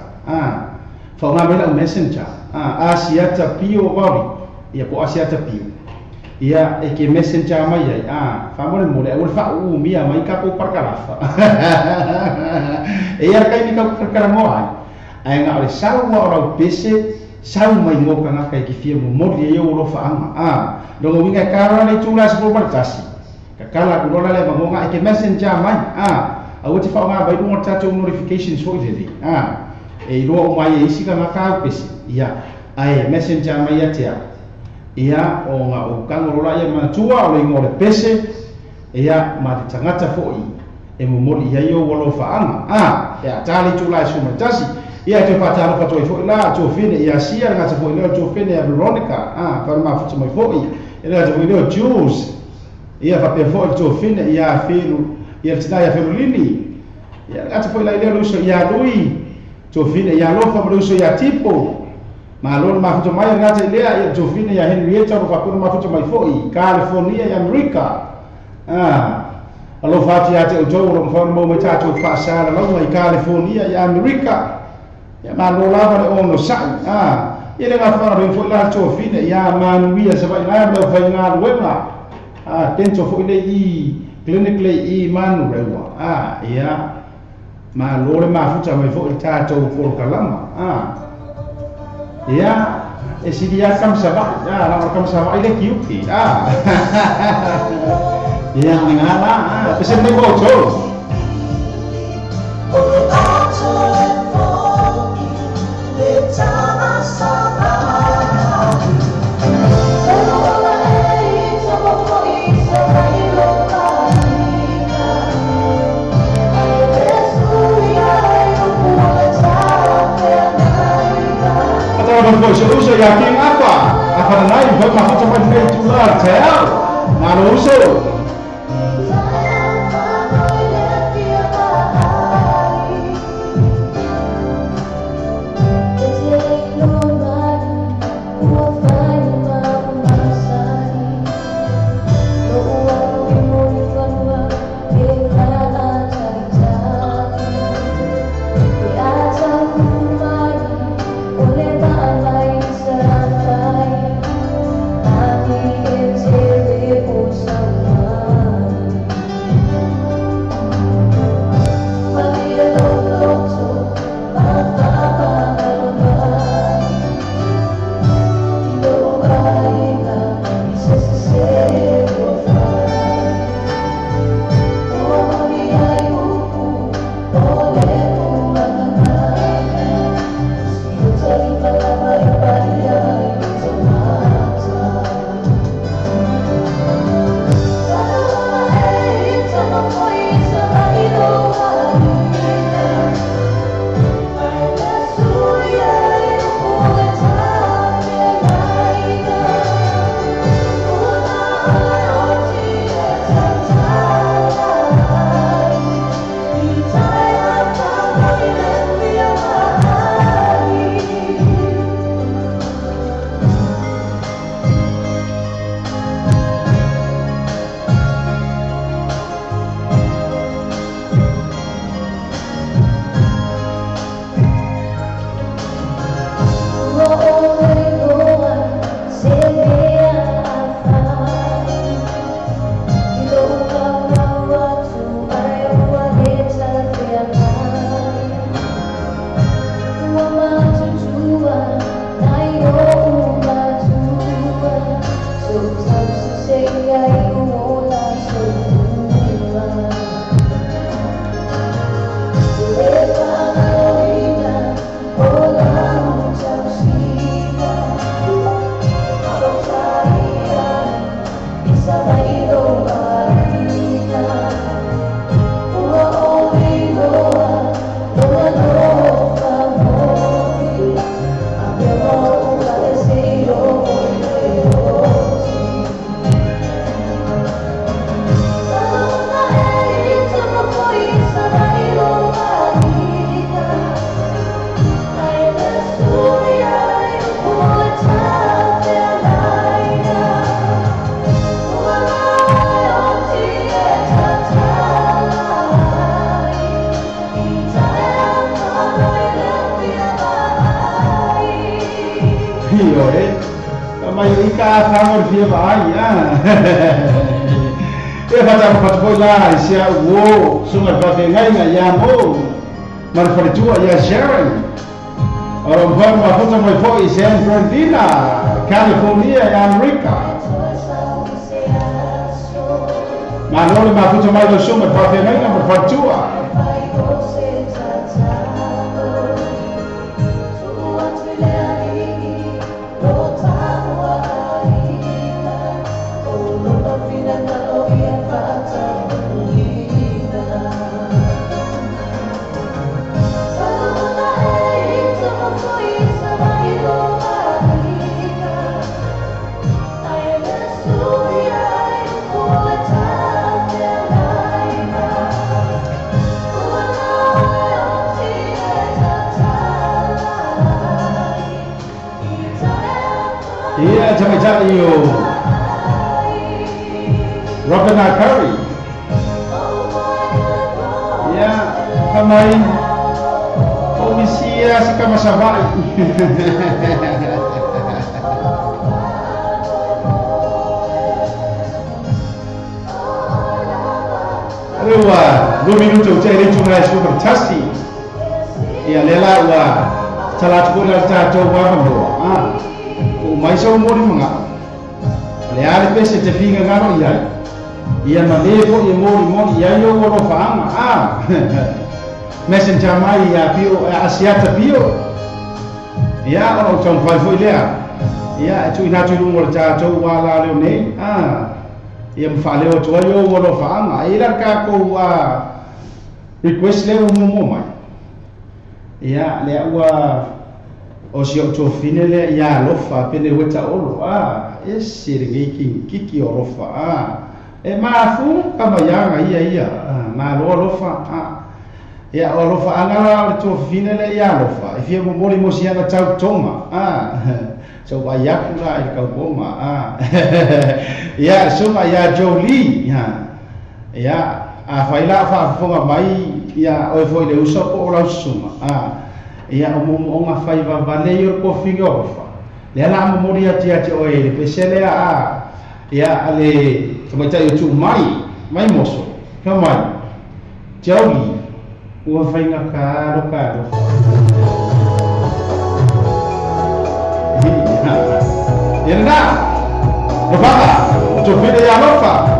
fa'aoga mai la'u messenger Asiata Pio Vali ia po Asiata Pio ia e ke messenger mai ai faamolemole aua le faaʻuʻumia mai ka kou parakalafa e ia le kaimi kau kalakalagoa ai ae ga o le sau a o lau pese sau mai mo kagaka e kifia momoli ai ou alofa'aga loga uiga e kaloa le itula 11 kakala kulola le magoga e ke messenger mai aua te fa'aoga mai luga o le tatou notifications fo'i lelei e iloa uma ai e isi kagaka au pese ia ae messenger mai ia te au ia o ga ou kago lola ia manatua o le igoa o le pese ia ma le tagata fo'i e momoli i ai ou alofa'aga pe a tā le itula e 11 ia e toe fa'atalofa atu ai fo'i la tuafine ia Sia le gata fo'i lea o tuafine ia Veronica fa'alemafuta mai fo'i e le gata fo'i lea o Jules ia fa'apea fo'i le tuafine ia Felu ia le tinā ia Felulini ia le gata fo'i la i lea o le uso ia Lui tuafine ia Alofa ma le uso ia Tipo malo le mafuta mai le gata i lea ia le tuafine ia Henrietta o lo fa'apea ona mafuta mai fo'i California i Amerika alofa atu ia te outou o lo mafai ona maua mai tatou fa'asalalauga i California i Amerika ia malo lava le onosa'i ia le gafaga loi fo'i la le tuafine ia manuia sava'i lae ma le aufaigaluega dental fo'i lei i clinic lei i Manurewa ia malo le mafuta mai fo'i le tatou polokalama ia e sili a kamasava'i laga o le kamasava'i le kiuki ia lagā la pese nei mo outou. Foi se uso ia King Apa afananai foi mafuta mai lenei itula le taeao malo uso. Mai i ka whango le fia vaai. E whata foi la i sia uo sunga le whawhengainga ia mo ma le faletua ia Sharon. Ora mfano mafuta mai foi San Bernardino, California i Amerika. Malo le mafuta mai lo sunga le whawhengainga ma le faletua. Ia tamaitai o Robin Curry. Ia kamai o misia se kamasavai. Ua 2 minuto te le tunga super tasti. Ia lela ua talatu ko la tatou wa manoa. O mai sau mori manga. Le ale pese te finga ngaro ia. Ia ma le fo ia mori mori ia yo ro faanga. Messenger mai ia pio asiata pio. Ia o tau fai foi lea. Ia tu ina tu lungo le tatou wa la leo nei. Ia mfaleo tu yo ro faanga. Ia ka ko request le mo mai. Ia le ua o si o tofine le ia lofa pene weta olo e se le kiki o lofa e mafu ka mayanga ia ia ma lo lofa ia o lofa anga le tofine le ia lofa e fia mo mo si ana tau tonga so wa yakula e ka boma ia suma ia Jolie ia a faila fa fonga mai ia o foi le uso ko la suma ia o mo onga fai va vale yo ko finga ofa le ala mo mori ati ati o ele pesele a ia ale tamaita yo tu mai mai moso ka mai Jolie ua fainga ka ro ka ro ia na lofa to fide ya lofa.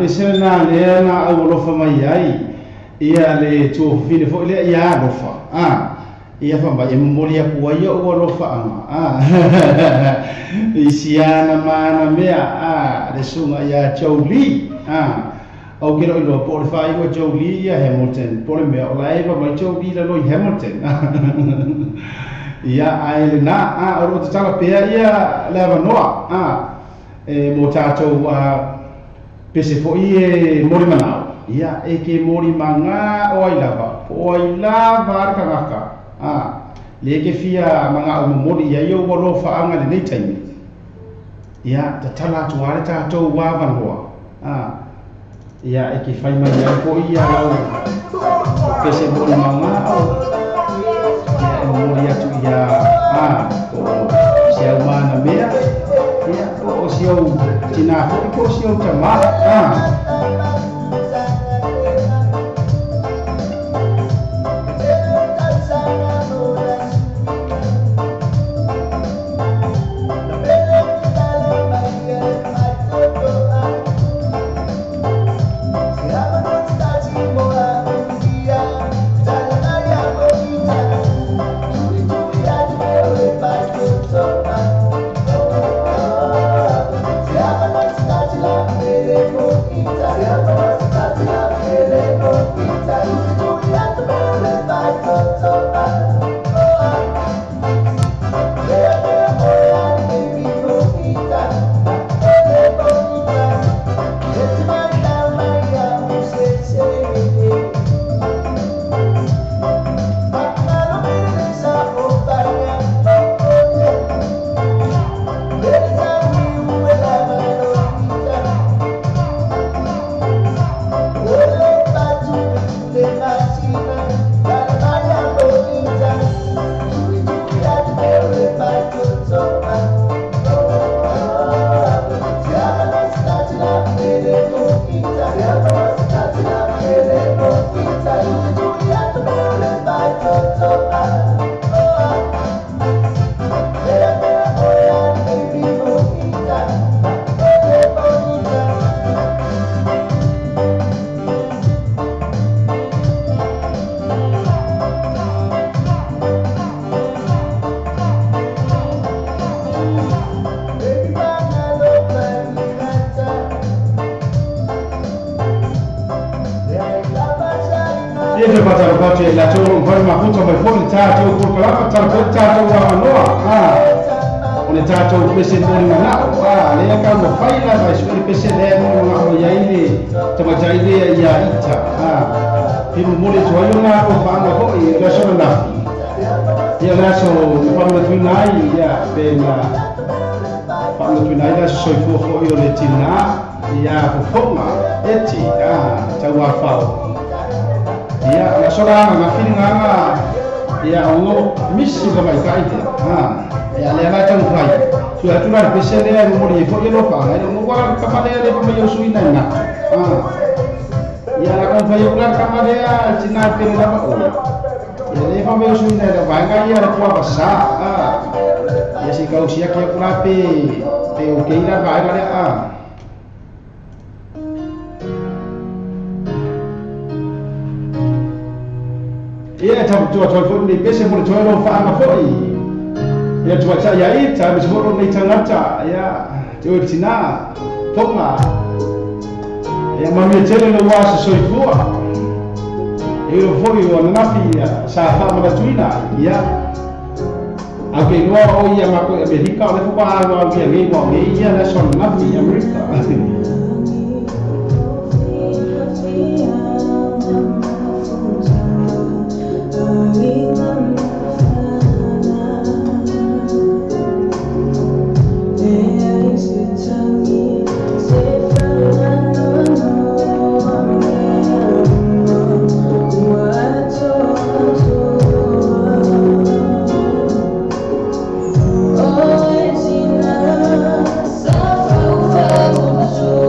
pese na le na au alofa mai ai ia le tuafafine foʻi lea ia alofa ia faamai e momoli aku ai oʻu alofaʻaga i siana ma ana mea le suga ia Jolie au ke loʻi loa po o le faaiʻu e Jolie ia Hamilton po le mea o lae mai Jolie lalo i Hamilton ia ae lenā o loo tatala pea ia le avanoa e mo tatou pese foʻi e moli manao ia e ke moli maga o ai lava po o ai lava le kagaka le ke fia magaʻo momoli ia ia ua lofaaga lenei taimi ia tatala atu a le tatou avanoa ia e ke fai mai ai foʻi ia lau pese moli magaʻo ia e momoli atu ia po o se au mana mea ia po o si au tinā foʻi po o si au tamā Oh,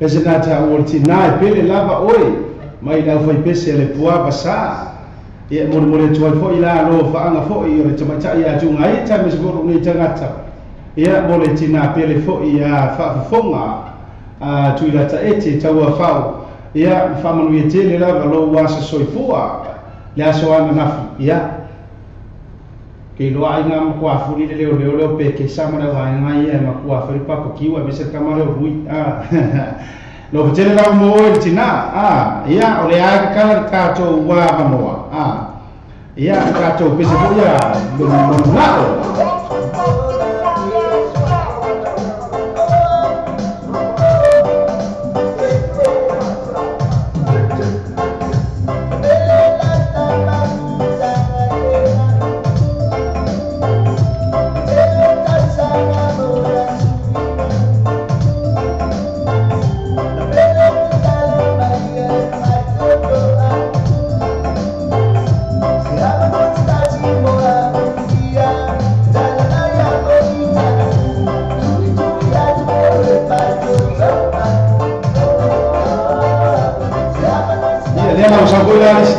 Pese nā tā ua tina e pele lava oe mai lau fai pese le pua pasa. Ia mo mo le tuai foi la lo faanga foi o le tamaitai a tunga i ta mese foi nei tagata. Ia mo le tina pele foi a faafofoga a tuilata ete taua fao. Ia faamanuia tele lava lou aso soifua le aso ananafi. Ia ke loa ai ngā makua furi le leo leo leo pe ke sama leo ai ngā ia makua furi papa kiwa me se kama leo rui a lo tele lava mo oe tina a ia o le a kala tātou wā manoa a ia tātou pese foi ia mo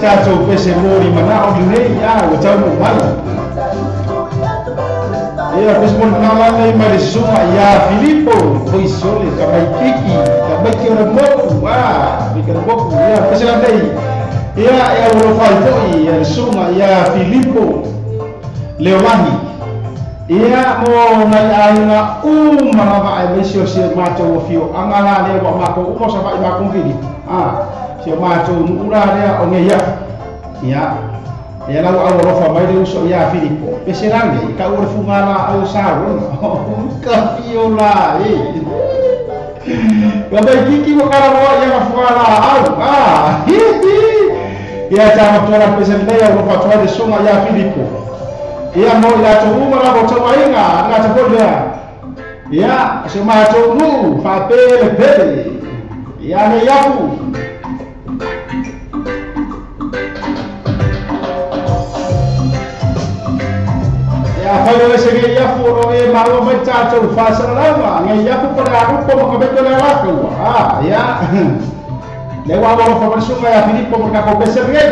tātou pese mori mana o nei a o tau mai. Ia pese mori mana nei mai le susuga ia Filipo foi sole ka mai kiki ka mai ki ora moku a mi ka moku ia pese la nei ia ia o fai foi ia le susuga ia Filipo Leolani ia mo nai aiga uma lava ai mai si o si matou o fio anga la le wa makou uma sa fai makou Filipo a si o matou nu'u la lea o gei afu ia ia lau au alofa mai le uso iā Filipo pese lage i ka'u o le fuga laau sa ona ka fio la e ka maikiki ma kalaloa ia ka fuga laau a ia tāmatoa pese lenei au alofa atu ai le susuga iā Filipo ia mo i latou uma lava o tauaiga gata foi lea ia si o matou nu'u faapelepele ia nei afu. Ia fai o se ngai afu o e maua mai tātou whāsalalauga ngai afu pa le arupo ma ka beto le alaka ua. Ah, ia. Le ua waro whamarisunga ia Filipo mo kako pese ngai.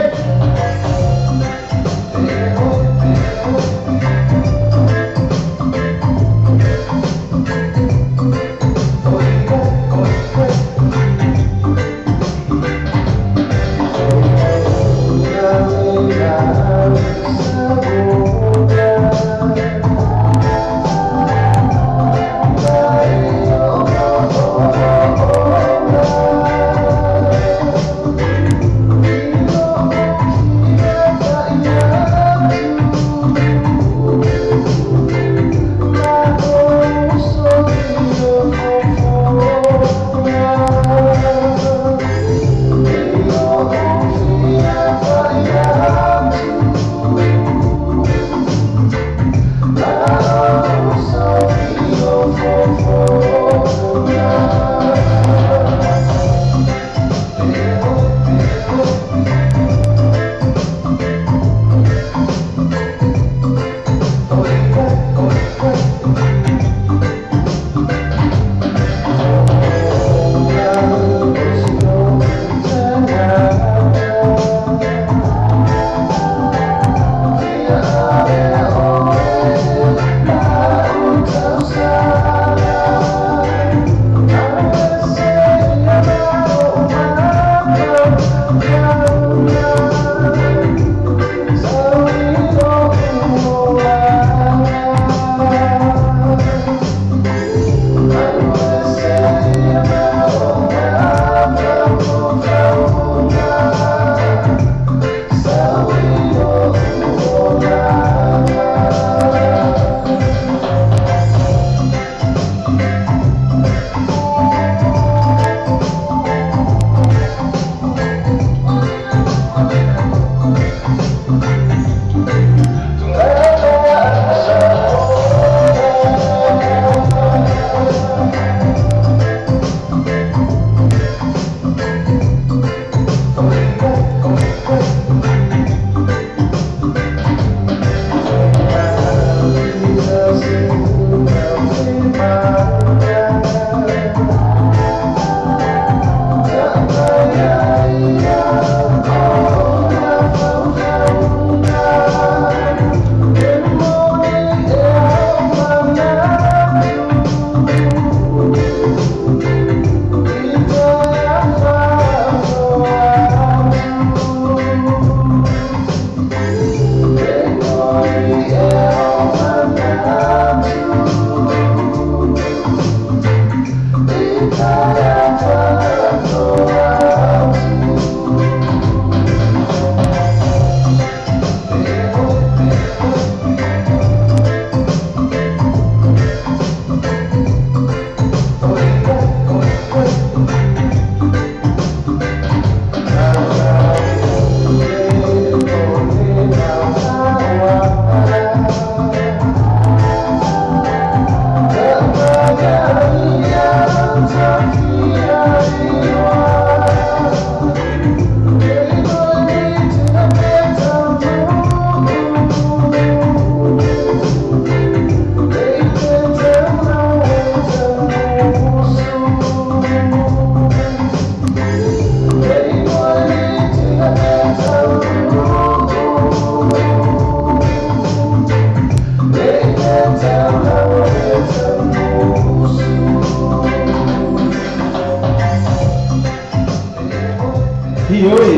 Ioe,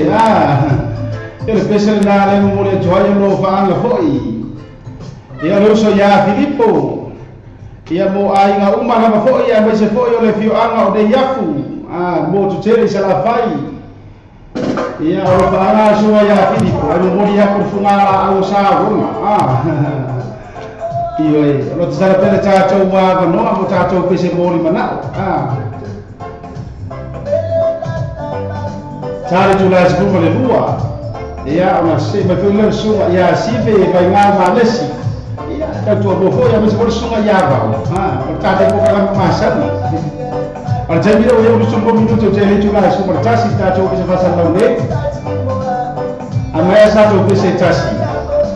ia le pese lena le momoli atu ai o loo faaga foʻi. Ia o le uso iā Filipo, ia mo aiga uma lava foʻi aemaise foʻi o le fioaga o nei afu, mo tutele i Salafai. Ia o lo faaga suga iā Filipo, e momoli aku le fugalaau o sauoga. Ioe, o lo tatala pea le tatou avanoa mo tatou pese moli manao. Ta le tulae 12. Ia ona se mai foi le suga ia Sive e vaigā malesi. Ia tautua mo foi aemaise foi le suga iā Vao. O le tatou polokalame masani. O le taimi lea ua ia 25 minute o te le tulae 11 tatou pese faasalalau nei. Amaea sa tatou pese tasi.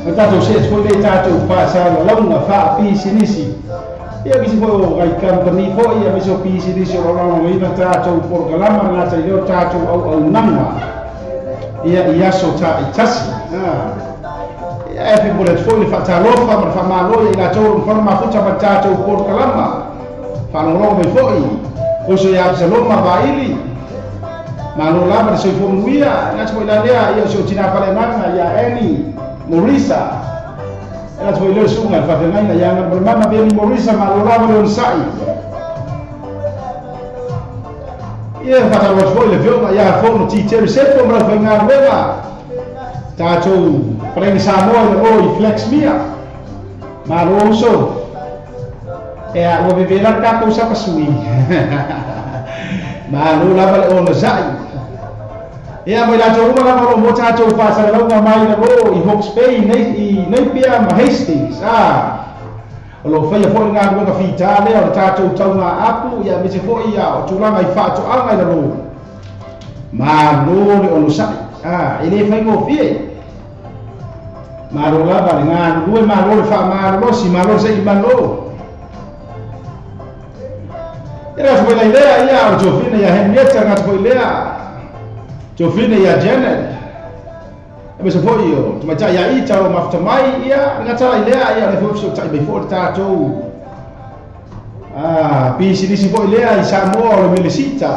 O tatou se atu foi le tatou faasalalauga faapisinisi. Ia kisi foi o gai kampani foi aemaise o pisinisi o lo lagolagoina tatou polokalama le gata i lea o tatou auaunaga. Ia i aso taitasi. Ia e fimole atu foi le faatalofa ma le faamalo ia i latou o lo mafai ona mafuta ma le tatou polokalama. Faalogologo mai foi uso ia Apisaloma Vaili. Malo lava le soifua manuia. E gata foi la lea ia o si o tina faleagaga ia Annie Morisa. E gata foi lea le suga le faafeagaiga ia Galumalemana Beni Morisa. Malo lava le onosai. Ia faatalofa atu foi le afioga ia Fono T. Terry Sepo ma lau faigaluega. Tatou paleni Samoa i lalo i Flaxmere. Malo uso. Ea ua vevela le tatou sapasui. Malo lava le onosai. Ia mai latou uma lava o lo mo tatou faasalalauga mai lalo i Hawke's Bay, i Napier ma Hastings. O lo faia foi le galuega fitā lea o le tatou tauga apu, ia aemaise foi ia o tulaga i faatoaga i lalo. Malo le onosai. E le faigofie. Malo lava le galulue, malo le faamalolosi, malo le seʻi malo. Ia le gata foi lai lea, ia o Jofina ia Henrietta, le gata foi lea Jofina ia Janet. Aemaise foi o tamaitai ia Ita o mafuta mai, ia le gata lai lea, ia o le foi fesootai mai foi le tatou pisinisi foi lea i Samoa o le Melesita,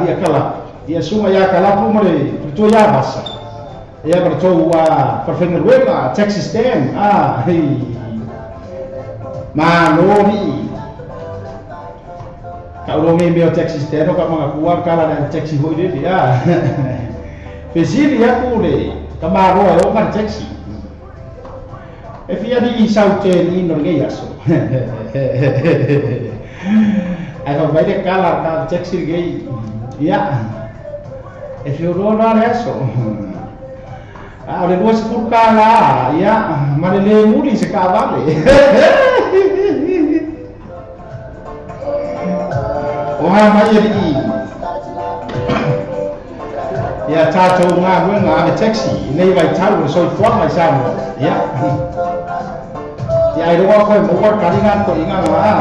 ia Kalapu. Ia suga ia Kalapu ma le faletua ia Vasa. Ia ma le tou falefaigaluega, taxi stand, malo lii. Kau longe mea o taxi stand o ka mangakua kala le taxi hoi lele. Fesili aku le kamaroa e o ka taxi. E fia ni i sau te ni no le aso. Ai fa mai le kala ka taxi le ia. E fia ro na le aso. O le 20 kala ia ma le le muli se ka vale. O ha mai e lii. Ia tātou ngā huenga ave taxi. I nei vai tau o soifuaga i Samoa. Ia. Ia ai roa koe maua karinga ko inga ngā.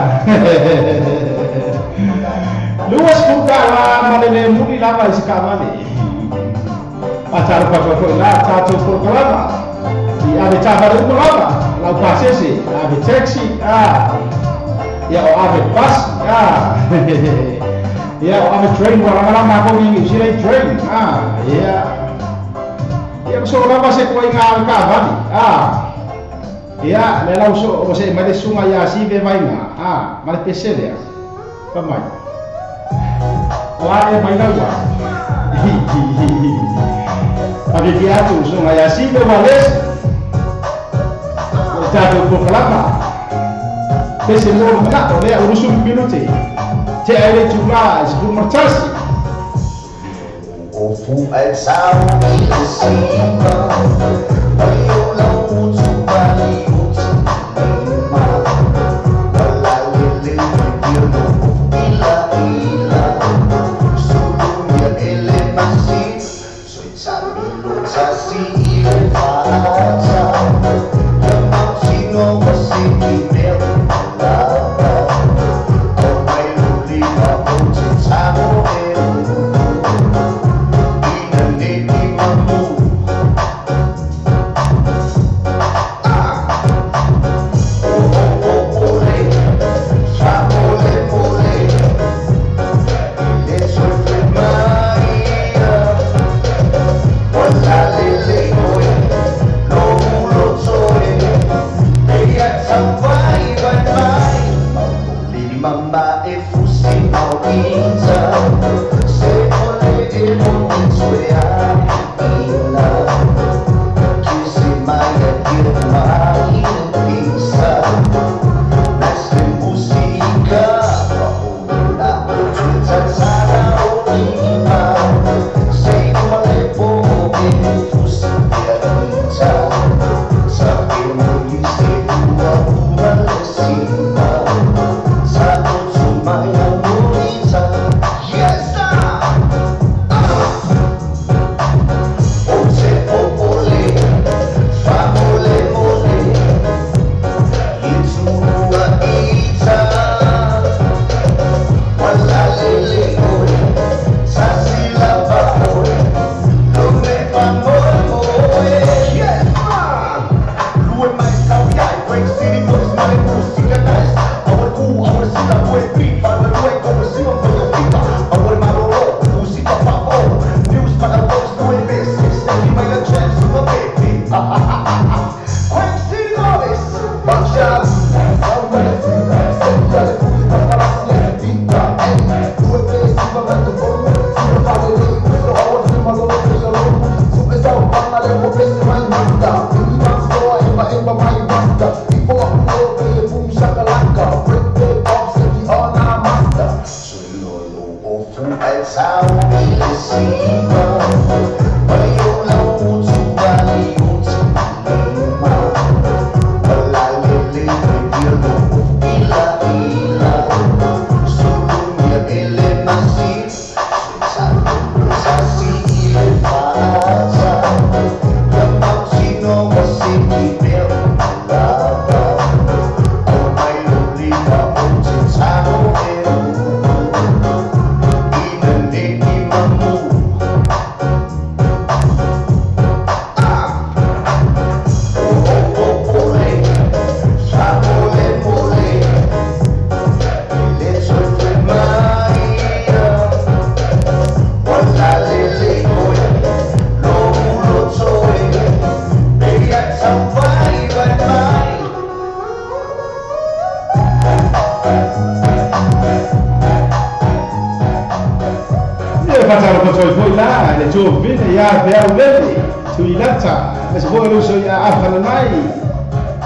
20 kala ma le le muli lava i se kavale. Pataro patua foi la tātou polokalama. I ave tāvale uma lava. Lau pasese. Ave taxi. Ia o ave bus. Ia o ave train ua lamalama ko i New Zealand train. Ia. Ia so lava se koe ngā ave kavali. Ia le lau so o se mai le suga ia Sive vainga. Ma le pese lea. Pa mai. O a e mai laua. Paviki atu suga ia Sive valesi. O tātou polokalama. Pese mo manao lea o 20 minute. Te ai le tulae 11. O fu ai sau i le sima, ai o lau utu pali utu ima. Wala le le le ila ila, sulu ia ele masi, soi tami lo tasi i le faata. Ia mautino wa se ki mea lava, o mai lulima o te tamo e ina nei mamu.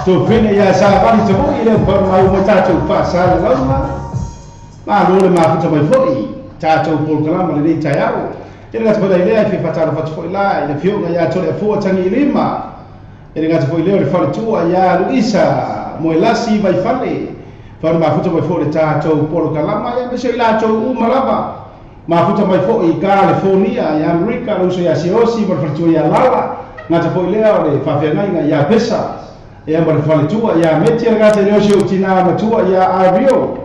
Tofene ia sa vali te hoi le pa mau mo tātou whaasala lauma. Ma lo le mafuta mai foi tātou polokalama le nei taiao. E le gata foi lea i whatara whatu foi la i le fioga ia tole afua tangi i lima. E le gata foi lea o le faletua ia Luisa Moelasi vai fale. Whare mafuta mai foi le tātou polokalama ia meso i lātou umalava. Mafuta mai foi i California i Amerika, uso ia Siosi, ma le faletua ia Lala. Ngata foi lea o le whawhiangainga ia Pesa. Ia ma le faletua ia meti le gata leo si o tina matua ia Ario.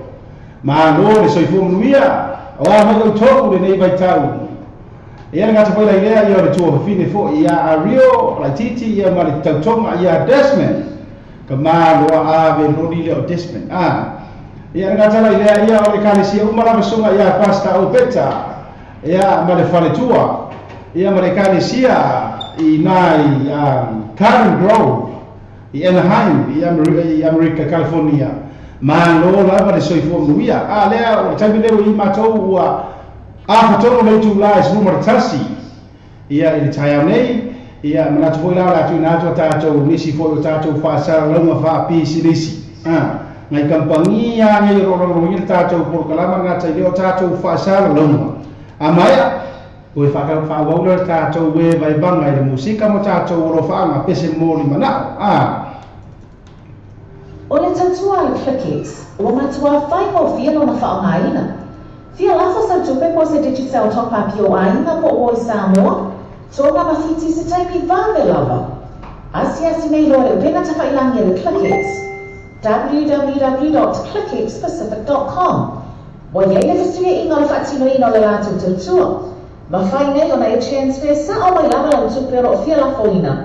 Ma no le soifua manuia o a mai au tōku le nei vaitau. Ia le gata foi lai lea ia o le tua fafine foi ia Ario, Laititi ia ma le tautonga ia Desmond. Ka māloa ave noni le o Desmond. Ia le gata lai lea ia o le kalesia umalava sunga ia Pasta Opeta. Ia ma le faletua. Ia ma le kalesia i nai Karen Grove. I Anaheim, i Amerika, California. Ma lo lava le soifua manuia. A lea, o le taimi leo i mātou ua a fatonu le tūlā e 11. Ia i le taiao nei, ia manatu foi la o le atu ina atu a tātou nisi foi o tātou whaasalalauga whaapisilisi. Ngai kampangia ngai rororogi le tātou polokalama ngata i leo tātou whaasalalauga. A maia, o e whakawaula le tātou e vaivanga i le musika mo tātou orofaanga pese mōli manao. O le tautua le ClickX, ua matua whai mo fia lona whaongaina. Fia lafo sa tupe po se Digicel top-up i o aiga po o i Samoa, tōga mawhiti se taimi vave lava. Asiasi nei loa le upena tawhailangi le ClickX, www.clickxpacific.com. Wa iai le fesuia inga o le whaatinoina o le lātou tautua. Mawhai nei ona e transfer sa o mai lava lau tupe o fia lafoina.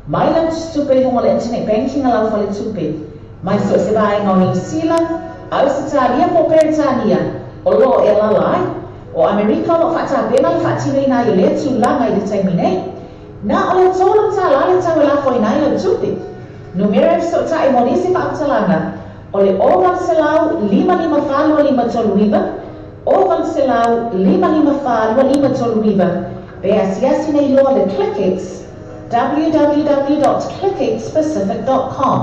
Mai lau tupe i hongo le internet banking a lau whale tupe. Mai so se vaenga o New Zealand, Ausitalia po Peretania, o lo e lalai, o Amerika o lo whaatāpena le whaatinoina i le tūlanga i le taimi nei. Nā o le tōlu tā la le tau e lafoina i lau tupe. Numera e so tā e monisi whaatalanga, o le o 8 5 5 4 5 3 9, o 8 5 5 4 5 3 9, pe asiasi nei loa le ClickX, www.clickxpacific.com.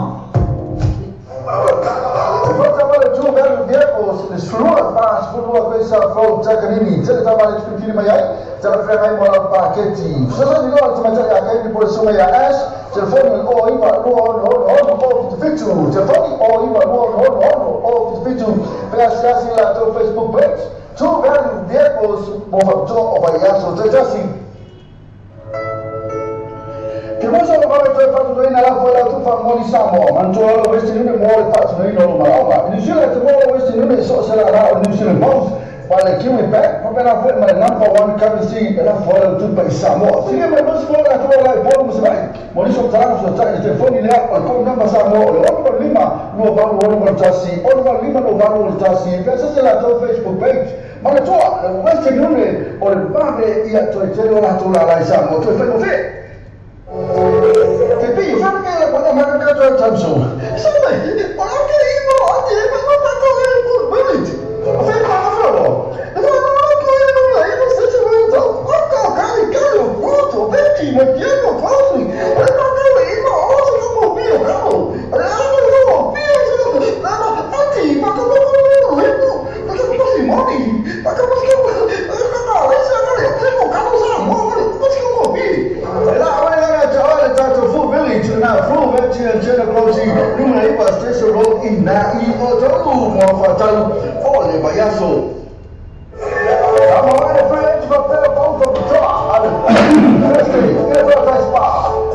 Talafeagai mo lau paketi. Fesoasoani loa le tamaitai ia Kaini po o le susuga ia Ash, telefoni o le 09 266 077, telefoni 09 266 077, pe asiasi i le latou Facebook page, True Value Vehicles mo faapitoa o vaiaso taitasi. Ke musa o vave toe faatutoina lafo e lau tufa moli Samoa, manatua lau Western Union mo le faatinoina o lo malaoga. I New Zealand te mo Western Union so o se la o New Zealand Post, ma le Kiwi Bank, faapena foi ma le number one currency e lafo ai lau tupe i Samoa. Silia mai mosi foi latou o la i Upolu ma Savaii. Mo nisi o matalaga fesoatai i le telefoni lea o le code number Samoa o le 685 2861, 685 2861, pe asiasi latou Facebook page. Manatua, le Western Union o le vave ia toe tele o latou lala i Samoa toe faigofie. Te pi, whana ke la kona maka ka toe tamso. Sa mai, o la ke i mo ati e ma ma to e mo village. O fe ma ma fo. E ma ma ko e mo la e mo se se mo to. O ka ka i ka lo foto, beti mo ti mo foto. E ma ka i mo o se mo pi o ka mo. E a mo mo pi o se mo. Na ma ati ma ka mo mo mo e mo. Ma ka mo si mo ni. Ma ka mo se mo. Ka ka le se ka le te mo ka mo sa mo mo. Mo se mo pi. E la o le le tatou Full Village na Full Village and General Numera iva Station Road i na i o tolu mo whātau o le vaiaso. A mo le French fa pera pau fa putoa a le Thursday i le Paradise Spa.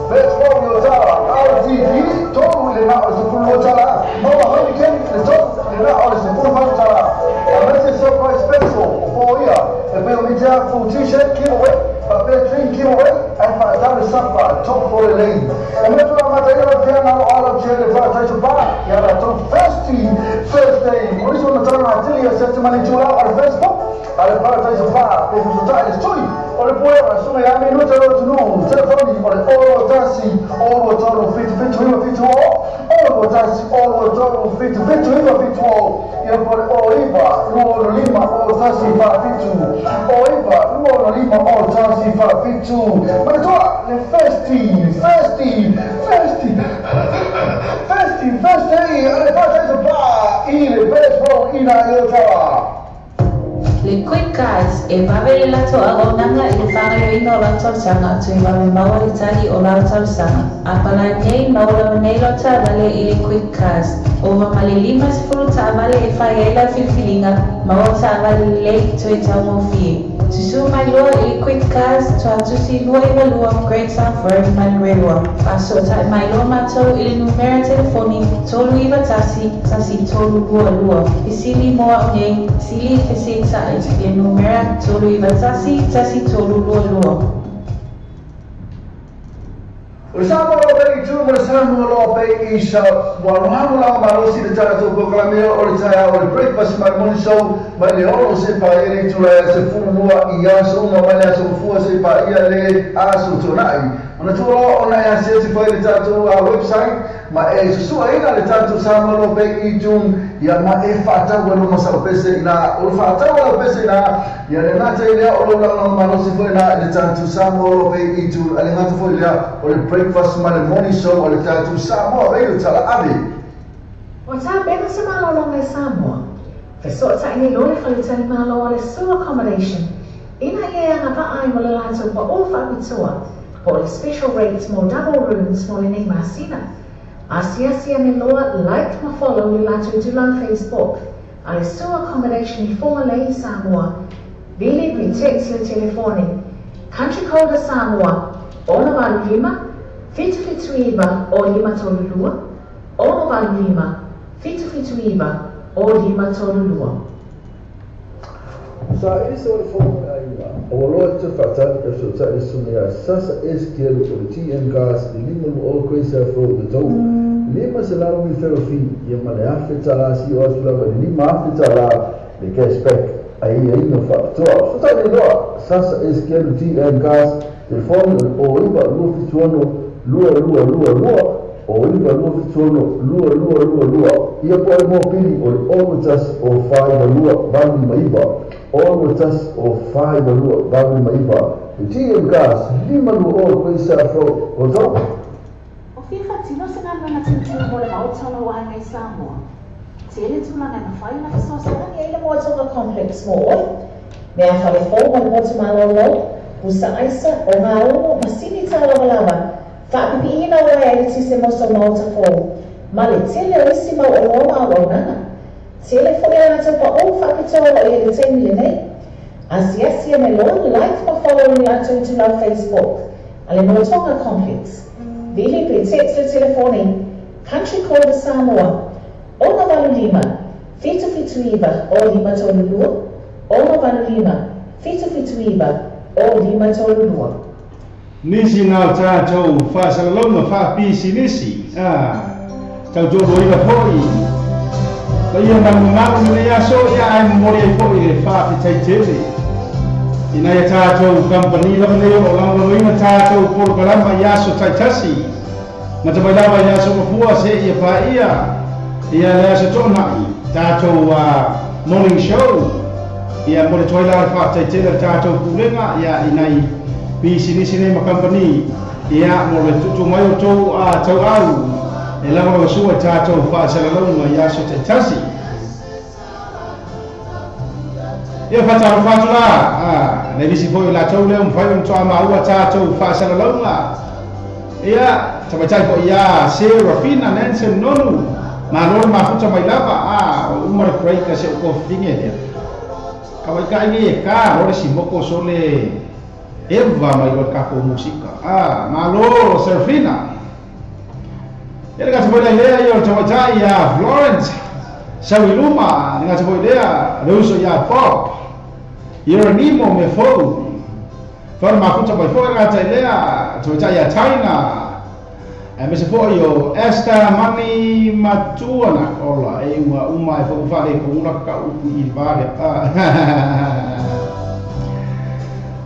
Best for your tara RTD tolu le na o se pulu o tara. Maua Heineken le tolu le na o le se pulu fa tara. A mese surprise special o fo ia e peo mitea full t-shirt giveaway. A fair drink giveaway and fa le sapa top for the lane. E metu la mataina la pia na o ala tia le Paradise Bar ia la tou Thirsty Thursday. Mo nisi o matalaga atili ia se mani tula o le Facebook a le Paradise Bar pe fesotai le sui o le puea o le suga ia minuta lo tunu telefoni o le 0 1 0 3 7 7 9 7 0 1 0 3 7 7 9 7 0 ia po le 09 2 5 0 1 4 7 09 2 5 0 1 4 7. Manatua le Thirsty Thirsty Thirsty Thirsty Thursday a le Paradise Bar i le Best Road i na i Otawa. Le Quick Cards e vave le latou auaunaga i le fagaioina o lau talosaga toe vave maua le tali o lau talosaga. A palai nei maua lava nei lau taavale i le Quick Cards. Ova ma le 50 taavale e fai ai lau filifiliga, maua taavale lelei toe taugofie. Susu mai loa i le Quick Cards toatusi 22 Great South Road Manurewa. Faasoatai mai loa matou i le numera telefoni 391 1322. Fesili mo au nei, sili fesetai le numera 391 1322. O le Samoa loa pe i tu mo le Samoa loa pe i sa ua alualu lao malosi le tatou polokalame o le taeao o le breakfast ma le morning show mai le 6 se paia le itula ia se fulua i aso uma mai le aso mafua se paia le aso tonai. Manatua loa ona e asiasi foi le tatou website ma e susuaina le tatou Samoa loa pe i tu ia ma e faatau e luma sau pese ina o le faatau lau pese ina ia le gata i lea o lou laolao malosi foi ina i le tatou Samoa loa pe i tu a le gata foi lea o le breakfast ma le morning show o le tatou Samoa Radio Talaave. O tā pena se malologa i Samoa. Fesoatai nei loa le faletalimalo o le Sue Accommodation. Ina ia e agavaa ai mo le latou pa'o faapitoa po o le special rates mo double rooms mo lenei masina. Asiasi ane loa like ma follow le latou itulā Facebook a le Sue Accommodation i Fugalei i Samoa. Vili pe text le telefoni. Country code a Samoa 685 779 o 532 685 779 o 532. Sa i se o le fono le aiga, o ua loa te faatali e fesoatai le susuga ia Sasa Ezekiel o le TM Gas i lima lua o Great South Road le tau 500 referral fee ia ma le afe tala si o atu lava le 5,000 tala le cashback ai aiga faapitoa. Fesoatai le loa Sasa Ezekiel TM Gas telefoni o le 09 276 2222 o 9 276 2222 ia po le mopili o le 6 o 5 2 8 5 6 o 5 2 8 5 le TM Gas 5 2 o Great South Road o tau. O fia faatino se galuega tilotilo mo le maota o lau aiga i Samoa. Tele tulaga e mafai ona fesoasoani ai le Moatoga Complex mo oe. Mea falefou ma le motu malolo, Pusa aisa o ngā umu masini tā lava lava, whaapipiina o ea e tise moso maota fō, ma le tele o isi mau o loa ma au nana. Tele fo e rātou pa o whaapitoa o e le teimi le nei. Asiasi e me loa, like ma follow ni lātou tu lau Facebook, a le Motonga Complex. Vili pe text le telefoni, Country Code Samoa, 685 779 o 532, 685 779 o 532. Nisi nā tātou whaasalalonga whaapisinisi, tau tō ila foi. Ia malu le aso ia ai momori ai foi le whaafetai tele. Ina ia tātou kampani lava nei o lagolagoina tātou polokalama i aso taitasi. Mata mai lava i aso mafua se ia paia ia le aso toonai tātou morning show. Ia mo le toi la le whaafetai tele le tātou pulega ia inai pisinisi nei ma kampani. Ia mo le tutu mai o tau tau au e lagolagosua tātou faasalalauga i aso taitasi. Ia whatarofa atu la, le nisi foi o latou lea umafai ona toa maua tātou faasalalauga. Ia tamaitai foi ia Serafina Nansen Nonu, malo le mafuta mai lava, o uma le break se o kofifinge lea. Kawaikai ni e ka, lo le simoko so le Eva mai lo le kako musika. Malo Serafina. Ia le gata foi lai lea ia o le tamaitai ia Florence Sauiluma, le gata foi lea le uso ia Bob Hieronimo me fou. Whara mafuta mai foi gata i lea tamaitai ia Taina. E mese foi o Esther Mani Matuana ola e unga uma e fou whare ko ula ka upu i vare.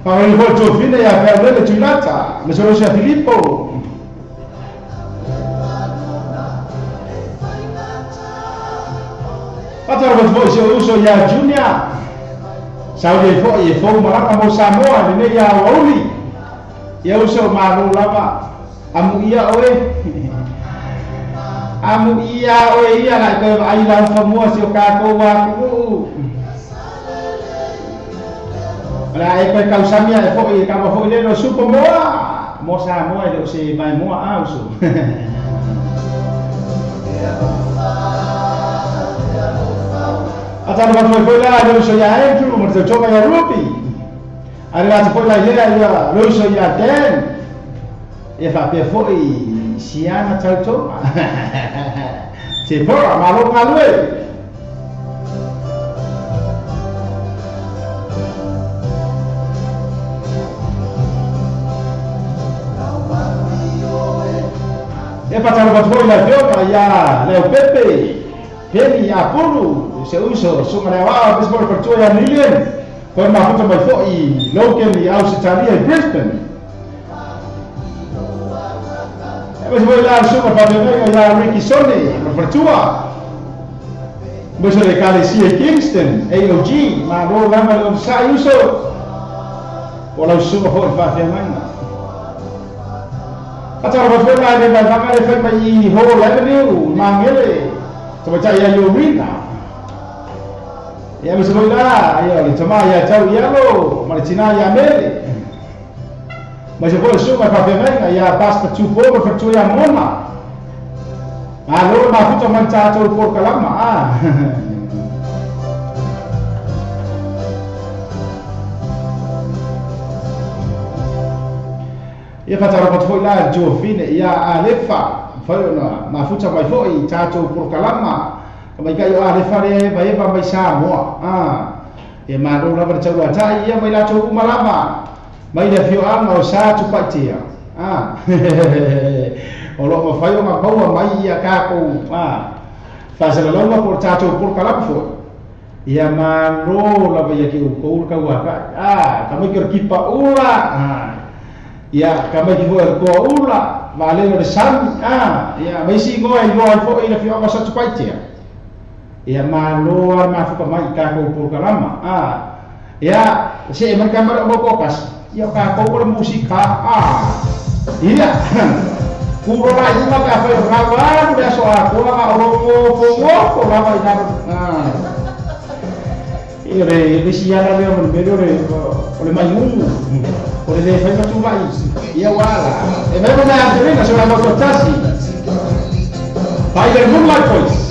Whare foi tō ia Peaulele Tuilata, mese Rosia Filipo. Patara foi se uso ia Junior. Saudi foi e fou maraka mo Samoa le ia Oli. Ia uso malo lava. Amu ia oe. Amu ia oe ia la ko ai la famua se o ka ko wa ku. Ala e ko kausamia e foi ka mo foi le no supo moa. Mo Samoa le se mai moa a uso. Atara foi foi lá, eu sou ia Andrew, mas eu tô ia Ruby. Aí lá foi lá ia, eu sou ia Dan. E fa pe foi Siana Tauto. Te pora malo kalue. E fa talo foi lá ia Leo Pepe. Peni Apulu, se uso, sunga le awao, pesi por tua ia Lilian, foi mafuta mai foi Logan i Australia i Brisbane. E pesi foi la sunga whawhenga ia Ricky Sonny, ma tua. Muso le Kalesia Kingston, AOG, ma lo lama le omsai uso, o lau sunga foi whawhenga. Atara foi la le vai le foi mai i Hall Avenue, Mangere. Tamaitai ia Yorina. Ia mese foi la, ia le tama ia tau ialo, ma le tina ia Mele. Ma se foi sunga whawhenga ia Pastor Tupou ma whatua ia Mona. Malo mafuta mai tātou polokalama. Ia whatarapa foi la Jofine ia Alefa. Whai ona mafuta mai foi tātou polokalama. Ka mai kai o Alefa le vai eva mai Samoa. E malo lava le tau atai ia mai latou uma lava. Mai le afioaga o Sa Tupaitea. O lo mawhai o ngā maua mai ia kākou. Whasalalauga po tātou polokalama foi. Ia malo lava ia ki ukou le kauakai. Ka mai ki o le kipa ula. Ia ka mai ki foi o le koa ula. Valelo le sami, ia mai si ngoa i loa foi le fioga sa Tupaitea. Ia malo a mafuka mai i kākou polokalama. Ia se e mai kamara o kokas. Ia kākou o le musika. Ia kuro la inga ka whai o kawa, le aso a koa nga o rongo pongo, ko lava i naro. Ia le siana lea o le mele o le mai ungu. O le le fai matuvai ia wala. E mai mo mai Angelina se la moto tasi. By the Moonlight Boys.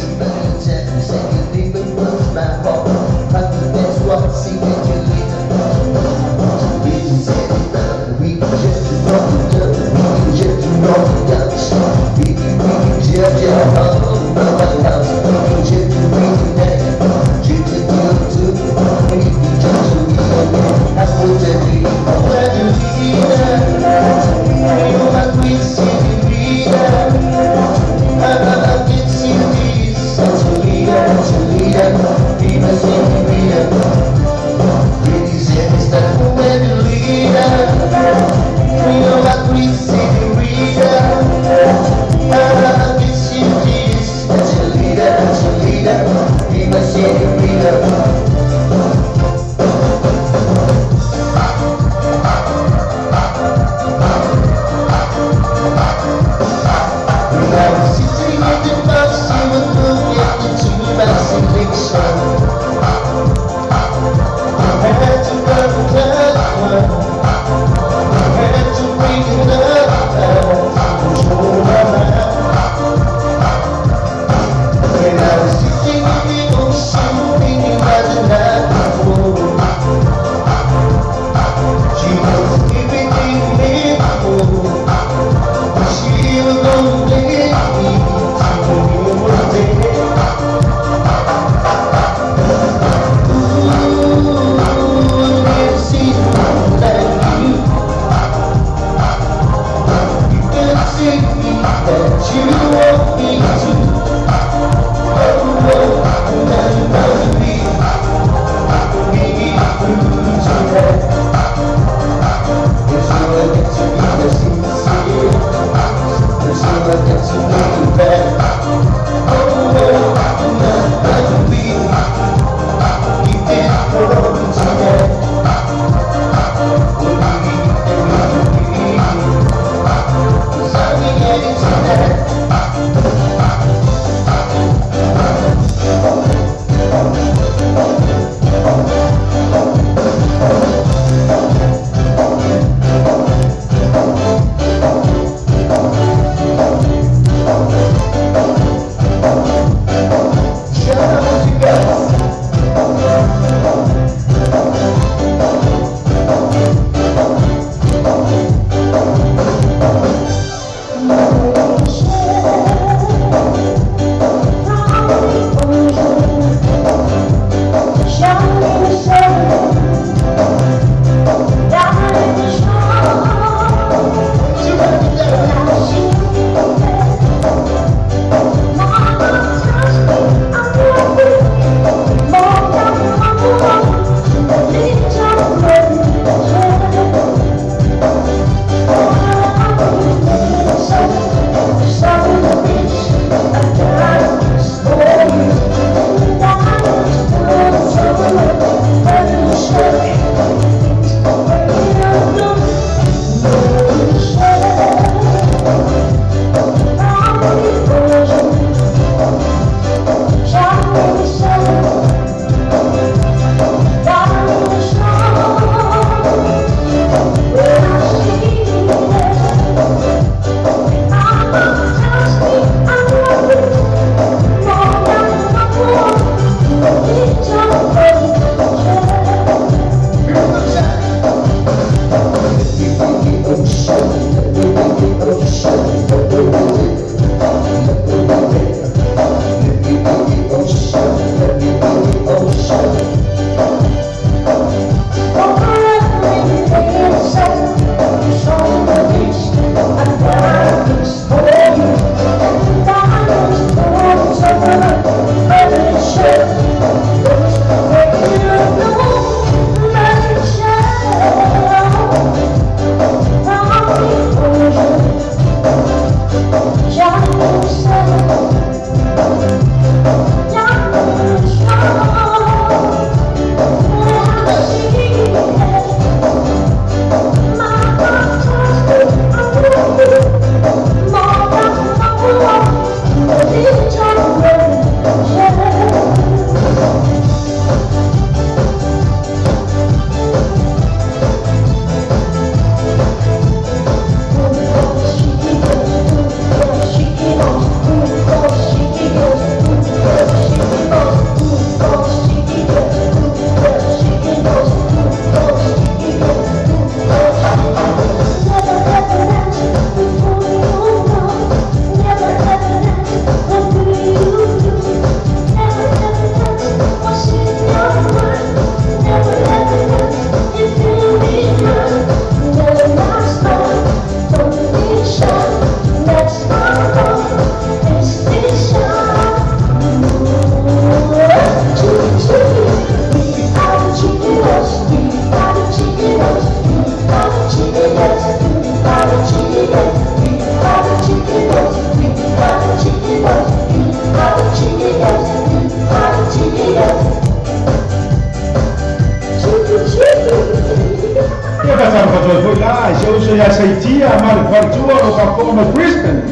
mafuta mai Brisbane.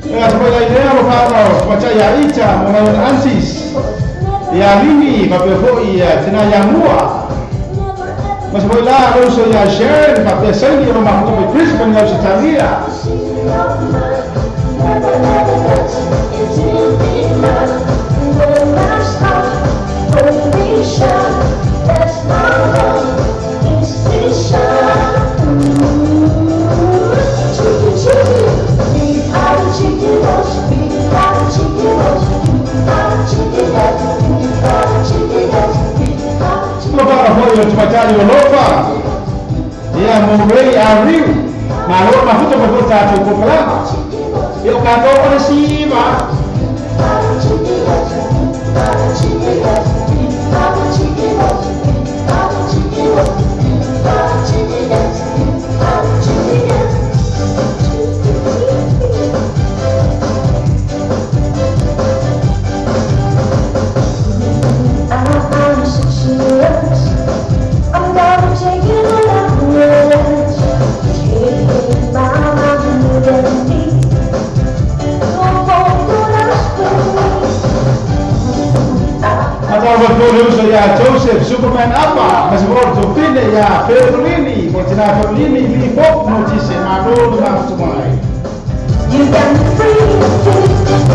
Ia te mai lea lo whanau, matai ia ita, mo nai aunties. Ia lini, mapea foi ia tina ia mua. Mas foi lá, lo uso ia Sharon, mapea saini lo mafuta mai Brisbane ia Australia. Ia mo rei a riu ma lo mafuta ma ko tātou kokalama ia o kātou o le sima. Ia Joseph Superman Apa, mas volto fine ia Ferlini, voltina Ferlini li pop notice ma lo ma mai. You got me free.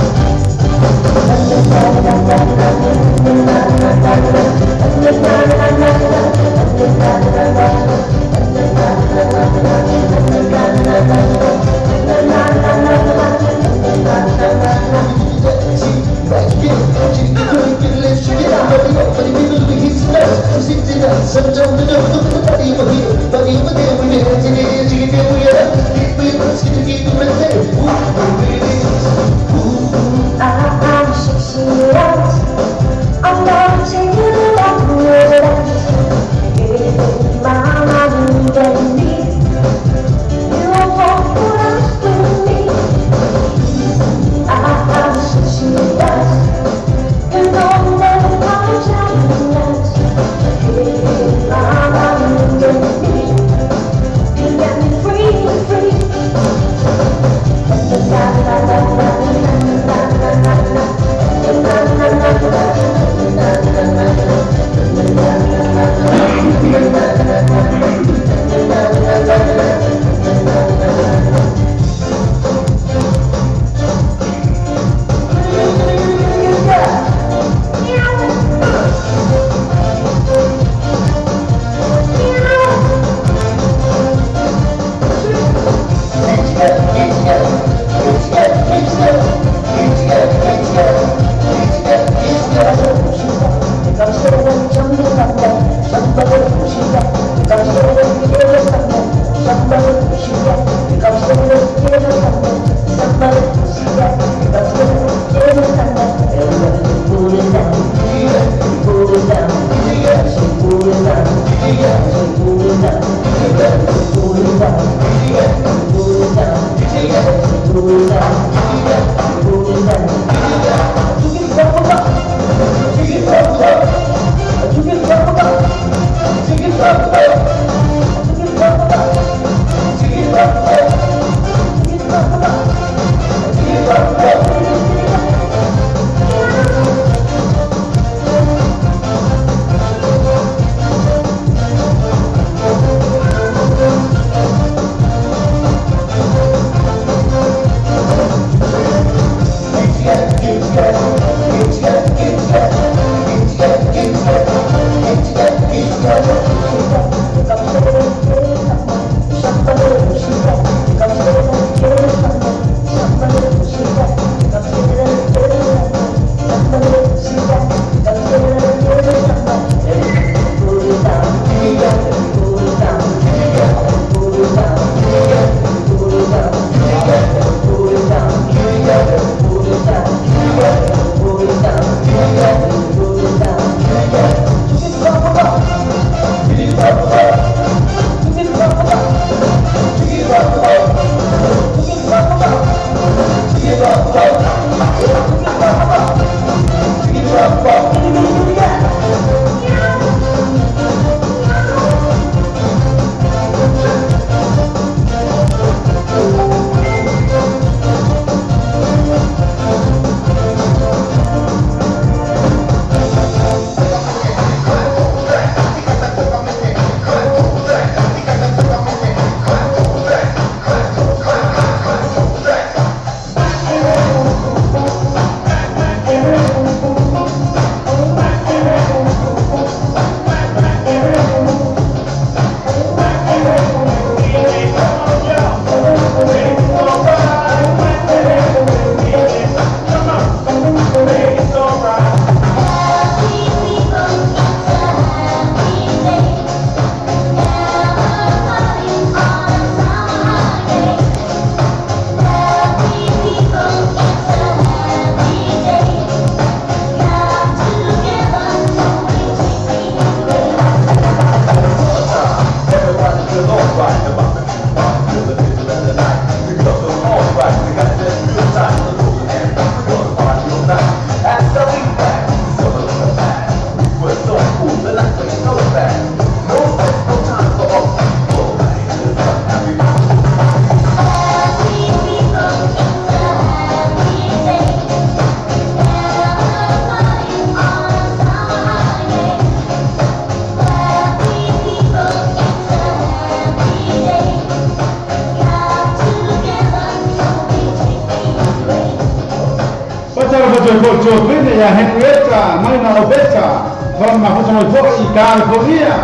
I'm 68. I'm gonna take you to the my mama and me. You won't put up with me. I'm 68. You know never gonna tell me that. My mama and me. You got me free, free. foi Tofine ia Henrietta, Maina Obeta, fala mafuta mai foi i California.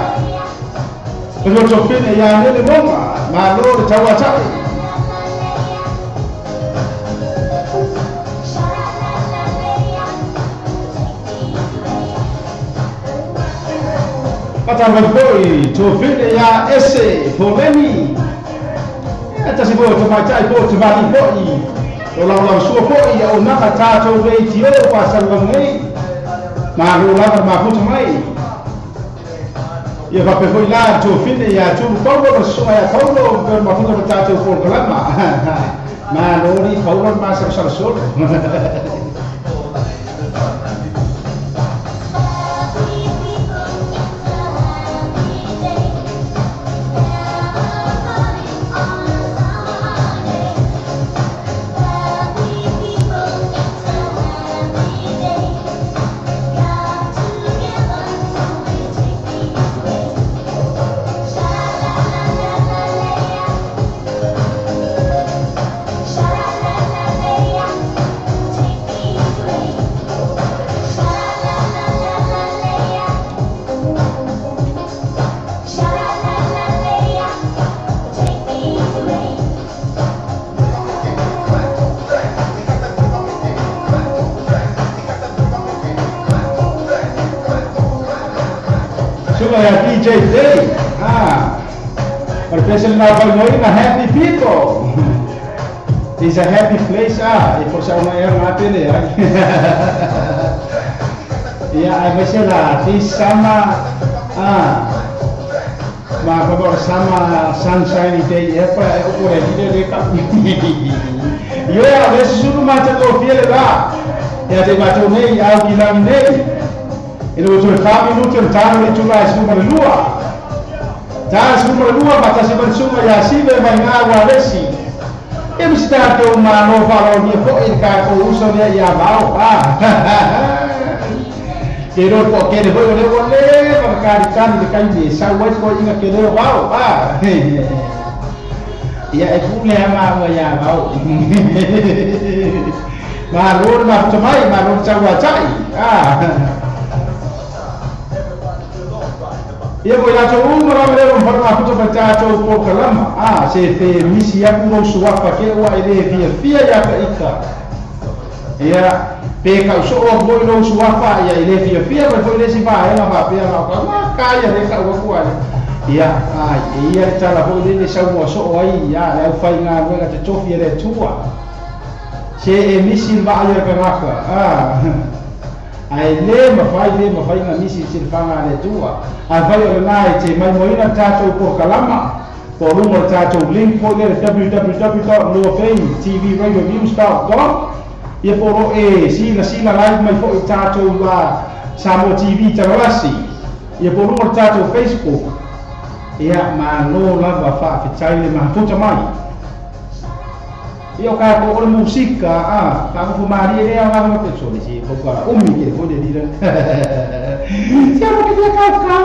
O Tofine ia Nele Monga, malo le tauatai. Pata mai foi Tofine ia Ese Poleni. E tasi foi o tamaitai po te vali foi. O lau lau sua foi o naka tātou nei tio pasalu nei. Malo lava mafuta mai. Ia faapea foi la Tofine ia Tulu Paulo ma susuga ia Paulo pe mafuta ma tātou polokalama. Malo li Paulo ma masalosalo. DJ Day. Ah, para na na happy people. It's a happy place. Ah, e forse una era una pele. Ya, a veces la this summer ah, ma favor summer sunshine day e pa o por aí de ka. Yo a veces uno mata ko fiele va. Ya te mato nei au ki nei. E lo tu fa minuto il tano le tula e suma le lua. Ta suma le lua ma ta se suma ya si ve mai na wa lesi. E mi sta to ma no fa lo ni fo il ka ko uso ne ya va ah. Ke ro ko ke le ho le wo le ma ka ri kan de kai ni sa wa ko inga ke le va ah. Ya e pu le ma wa ya va. Ma ro ma to mai ma ro cha wa chai ah. Ia foi lá uma hora um para puta para tato por kalama ah se te misi aku no suapa ke wa ile fia fia ya ka ika ia pe ka so o mo no suapa ia ile fia fia ba foi le si ba ela ba pe la ka ma ka ia le ka wa ku ale ia ai ia ta la foi le sa mo so ai ia le fai nga nga te tofi le tua se e misi ba ia ka ka ah ai le mafai nga misi silfanga le tua a vai o lai te mai moina tatou por kalama po lumo tatou link po le www.luafeitvradionews.com ia po e sila sila live mai fo tatou la Samoa TV Talalasi ia po lumo tatou Facebook ia ma no lava fa fitai le mafuta mai ia ka ko o musika ah ka ko mari le a ma pe so ni ko ka o mi ke ko de di sia mo ke ka ka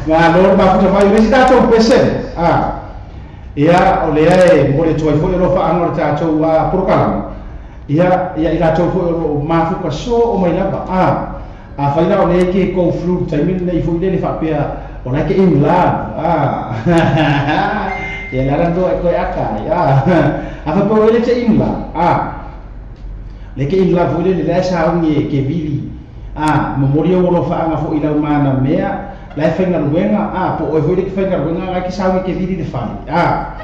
ma lo ma futa mai le ta to pese ah ia o le e mo le toi fo lo fa ano ta to a prokalama ia ia ila to fo o ma fu ka so o mai lava ah a fa ila o le ke ko flu tai min nei fu le fa pe o la ke in love ah ia la rando e koe aka ya a fa po le te inla ah le ke inla fu le le sa ungi ke vili ah memoria o lo fa anga fo ila mana mea la fa nga luenga ah po o foi le ke fa nga luenga ga ke sa ungi ke vili le fa ah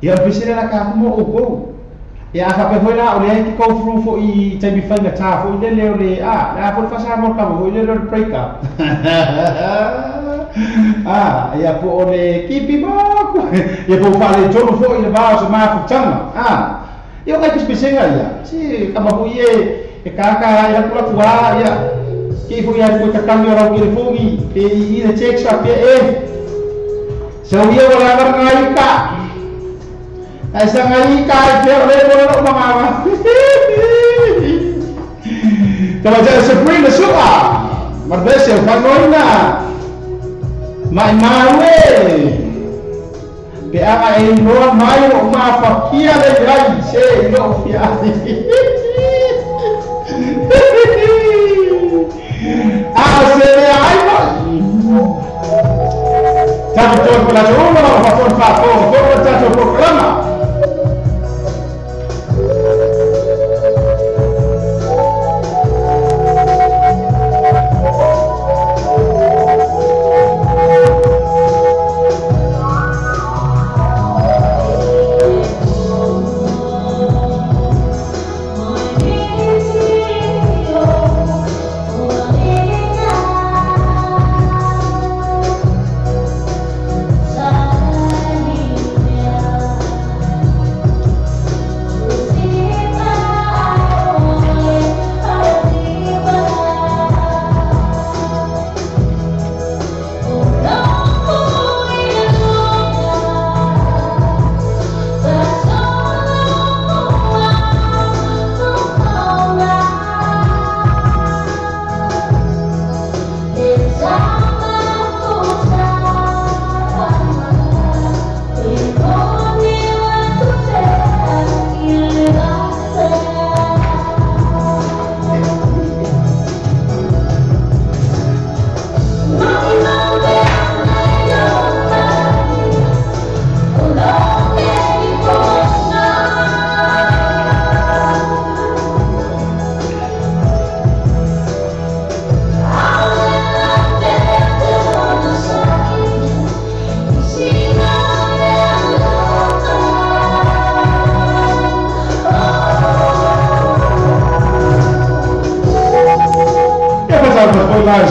ia pe se la ka mo o go ia fa pe foi la o le ke ko fru fo i te mi fa nga ta fo le le le ah la fo fa sa mo ka mo le le break up ah ia po o le kipi mo ia po fale tolu fo i le vao se mafutaga ah ia o kai pesega ia si ka mahu ie e kaka ia kula tua ia ke fo ia ko takangi o rau ke le fogi e i le check sa pe e so ia wala ngar ngai ka ai sa ngai ka e pe le mo lo mama Tama ja Sabrina Sua Marbese o Panoina Mai maue. Pe aga e iloa mai o mafakia le iai se i lou fia ai. A o se mea ai foi. Tatou toe po latou uma lava faafofoga faafofoga le tatou polokalama.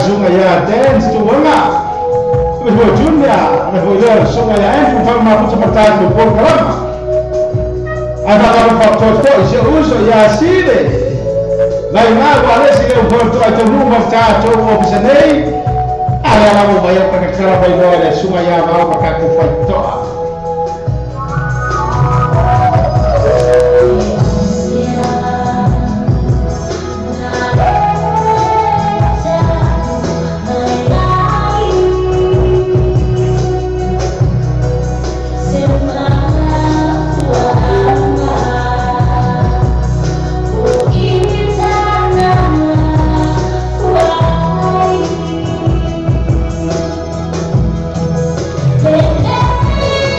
Sunga ya dance to wanga me foi junior me foi le sunga ya entru fa ma puta patatu por kalama ava ka fa to to se uso ya sile vai ma wa le sile o porto ai to nu ma ta to o pisanei ala la mo vai pa ka kala vai no le sunga ya va pa ka ku fa to. Yeah.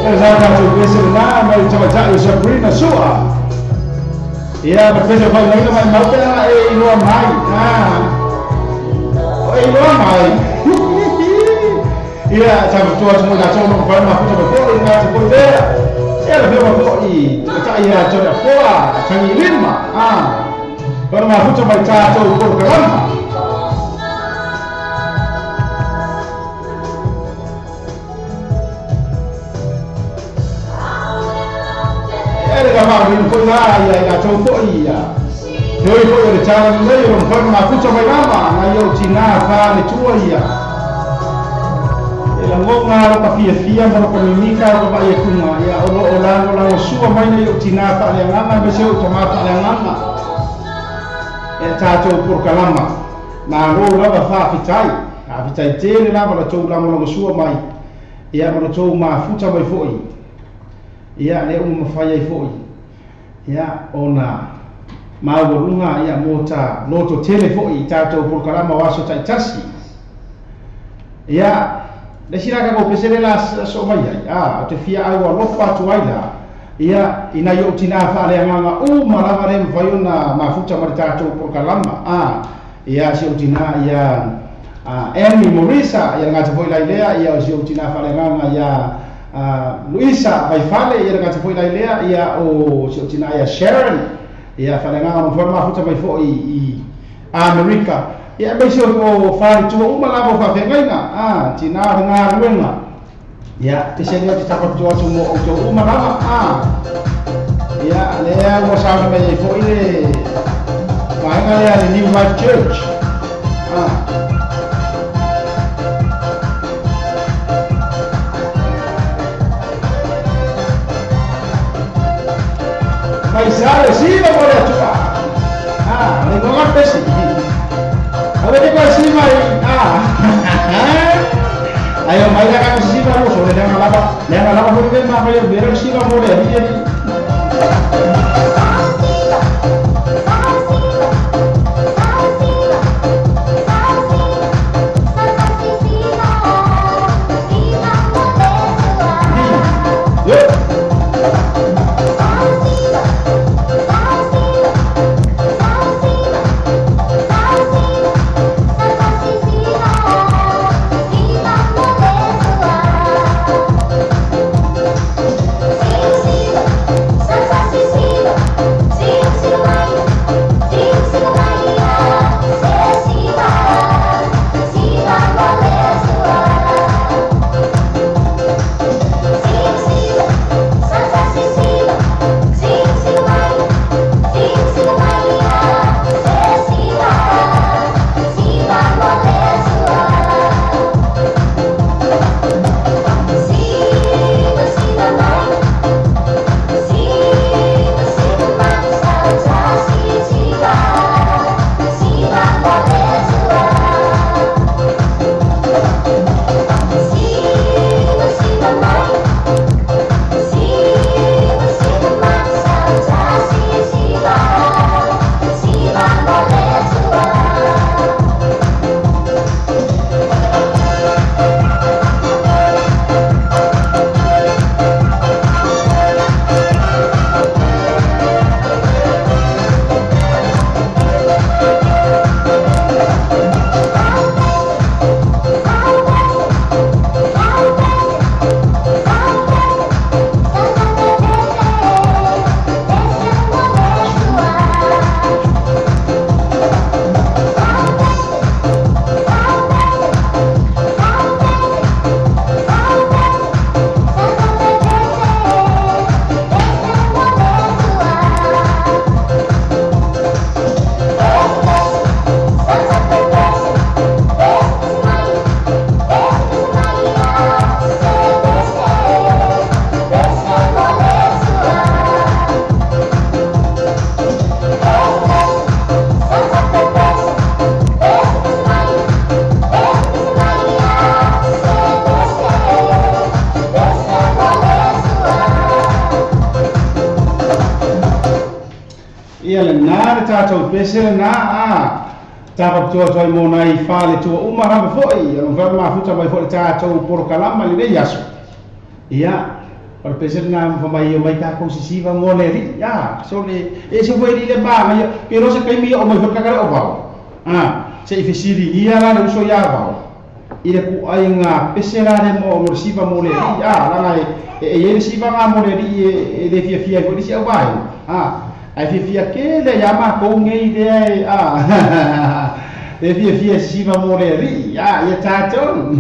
E sa tatou pese lena mai tamaitai o Sabrina Sua. Ia ma pese failauina mai mau pe a e iloa mai. O e iloa mai. Ia tafatua atu mo i latou ma mafai ona mafuta mai foʻi le gata foi lea. Ia le afioga foʻi tamaitai ia Tony Afoa Tagilima. Ona mafuta mai tatou polokalama. Ia le faaaogaina foi la ia i latou foʻi ia feoi foʻi o le tala lelei o lo mafai ona mafuta mai lava nai ou tinā faletua ia. E lagoga lo ka fiafia ma lo ka mimika o ka vaai atuga ia o loo lagolagosua mai nai ou tinā faaleagaga aemaise ou tamā faaleagaga e tatou polokalama. Malo lava faafetai, faafetai tele lava latou lagolagosua mai ia ma latou mafuta mai foʻi ia lea ua mafai ai foʻi ia ona maualuga ia mo ta loto tele foʻi i tatou polokalama o aso taitasi. Ia le isi la tatou pese le la soo mai ai o te fia au alofa atu ai la ia i nai ou tinā faaleagaga uma lava le mafai ona mafuta ma le tatou polokalama. Ia si ou tinā ia Amy Morisa ia le gata foi lai lea ia o si ou tinā faaleagaga ia Luisa Vaifale ia le gata foi lai lea ia o si ou tinā ia Sharon ia faaleagaga o mafai ona mafuta mai foʻi i Amerika. Ia aemaise o faletua uma lava o faafeagaiga tinā o le galuega. Ia pese lea te tapatua atu mo outou uma lava. Ia lea ua sauni mai ai foʻi le vaega lea le New Life Church. Mai sale siva mo le atua. Le igoga pesi. Awe te koe siva i. Ai o mai la ka siva mo so le nga lava. Le nga lava foi le ma mai o vera siva mo le ali ali. Yo. Ia lena le tatou pese lena tapatua atu ai mo nai faletua uma lava foʻi o mafai ona mafuta mai foʻi le tatou polokalama i lenei aso. Ia O le pese na mai mai ta ko sisiva mo le ri ya so le e se foi le ma mai pe ro se kai mi o mai foi ka o vau ah se i fesili ia la le uso ia vau i le ku ai nga pese la le mo mo siva mo le ri ah la nai e e le siva nga mo le ri e le fia fia foi si au vai ah ai fia fia ke le ya ma ko ngei le ah e fia fia siva mo le ri ah ia ta to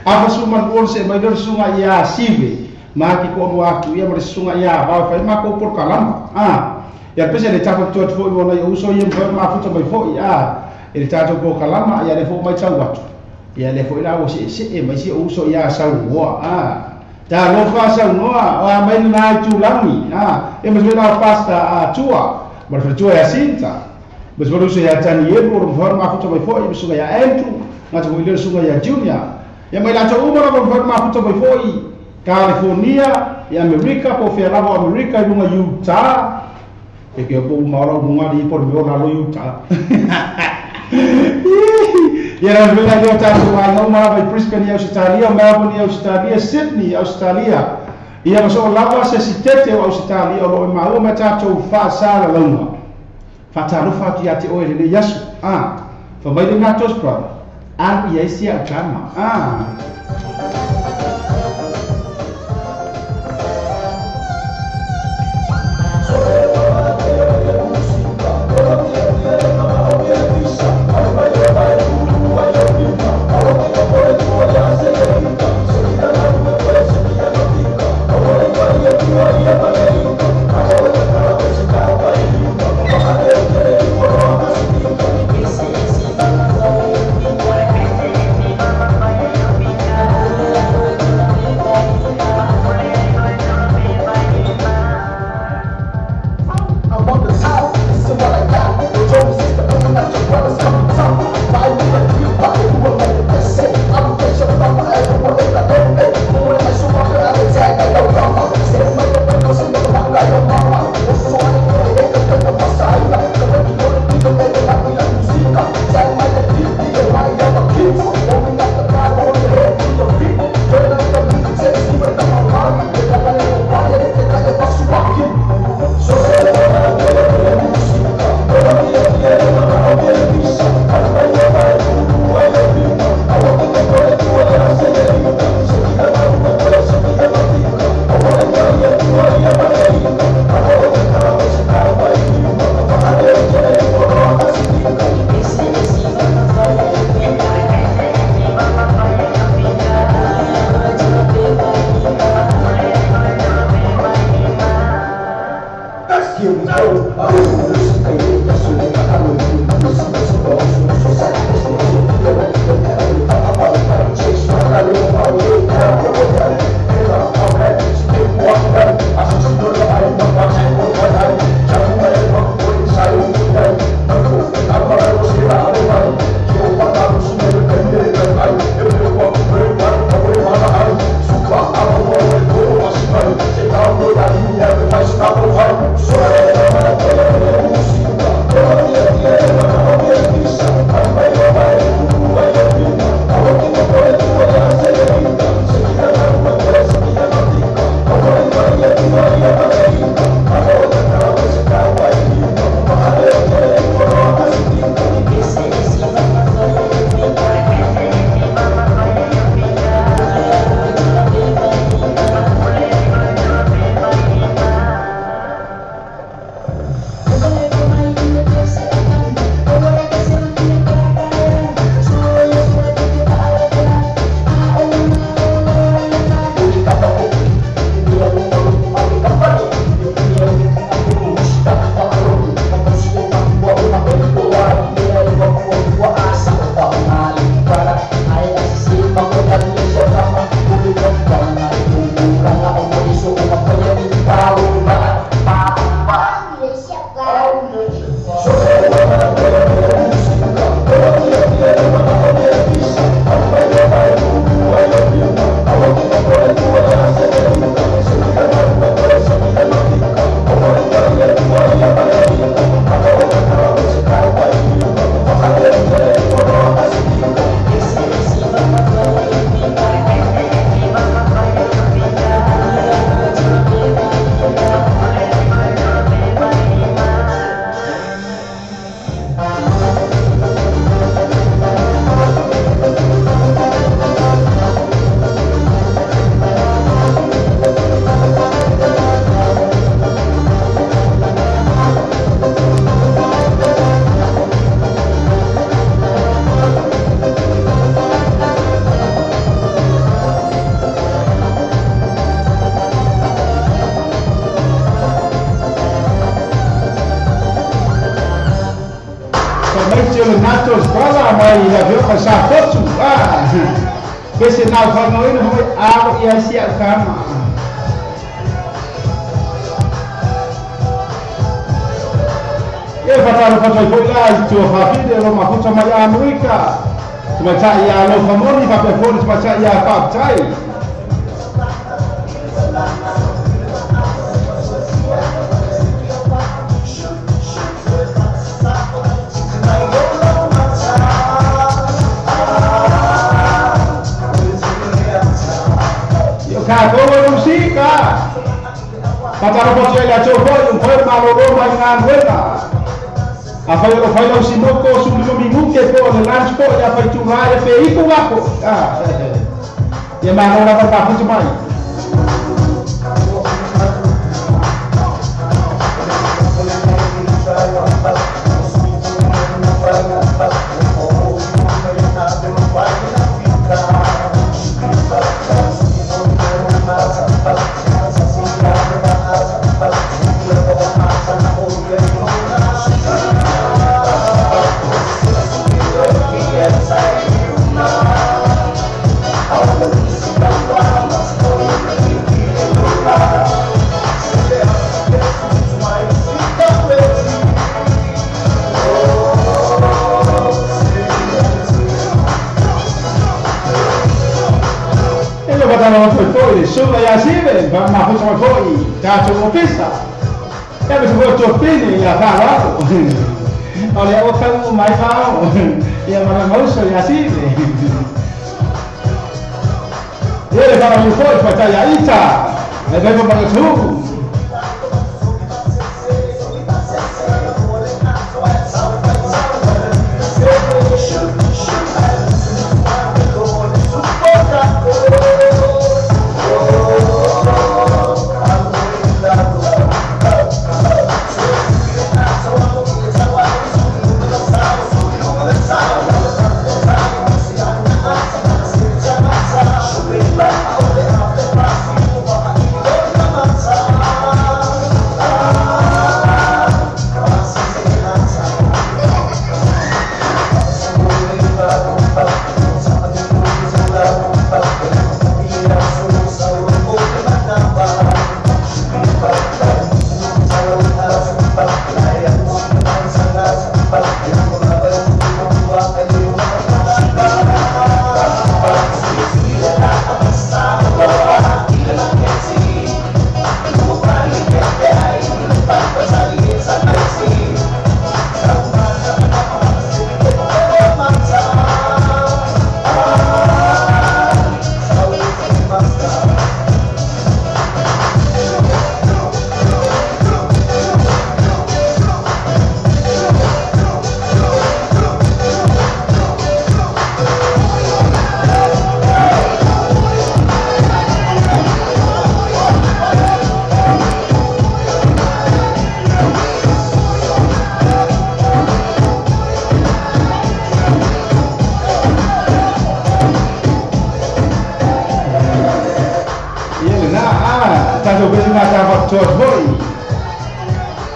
apa suman ol se mai dor sunga ia sive ma ki ko mo atu ia mo sunga ia va fa ma ko por kalam ah ia pese le tapo to fo mo na uso ia mo ma futo mai fo ia ele tato ko kalama ia le fo mai tau atu ia le fo ila o se se e mai se uso ia sa wo ah ta lo fa sa no a mai na tu lami ah e mas la pasta a tua mas tua ia sinta mas mo uso ia tani e por mo ma futo mai fo ia sunga ia entu na to ile sunga ia junior ia mai la to uma mo ma futo mai fo California, i Amerika, po fea lava Amerika, i lunga Utah. E ke po maora lunga di por meo lalo Utah. Ia la vela i o tātou ai ngau marava i Brisbane i Australia, Melbourne i Australia, Sydney i Australia. Ia maso o lava se sitete o Australia o lo e maua ma tātou whaasala launga. Whaatalofa atu ia te oe lele Yasu. Ah, fa mai le ngatos brother. Alu ia isi au tama. Ah. I'm le Nato's brother mai la vio ka sa fotu. Pese na whangoina hoi aro ia si au kama. E whataro whatoi foi la i tua whawhine o mafuta mai Amerika. Tumatai ia alofa moni whapea fori tumatai ia whaptai. Ka koe musika. Pataro poti ai la tau foi un foi malolo mai ngā nuena. A whai o whai lau sinoko sulimo minguke po le lunch po ia whai tūrā e pe iku wako. Ia māro lava ka putu mai. Suga ia sive, ma fusa mai foi, tātou ofisa. Ia me foi tō pine ia whāwaro. O le o kau mai whāo, ia mana mauso ia sive. Ia le whāo mai foi, whātai ia ita, e pepo magatū.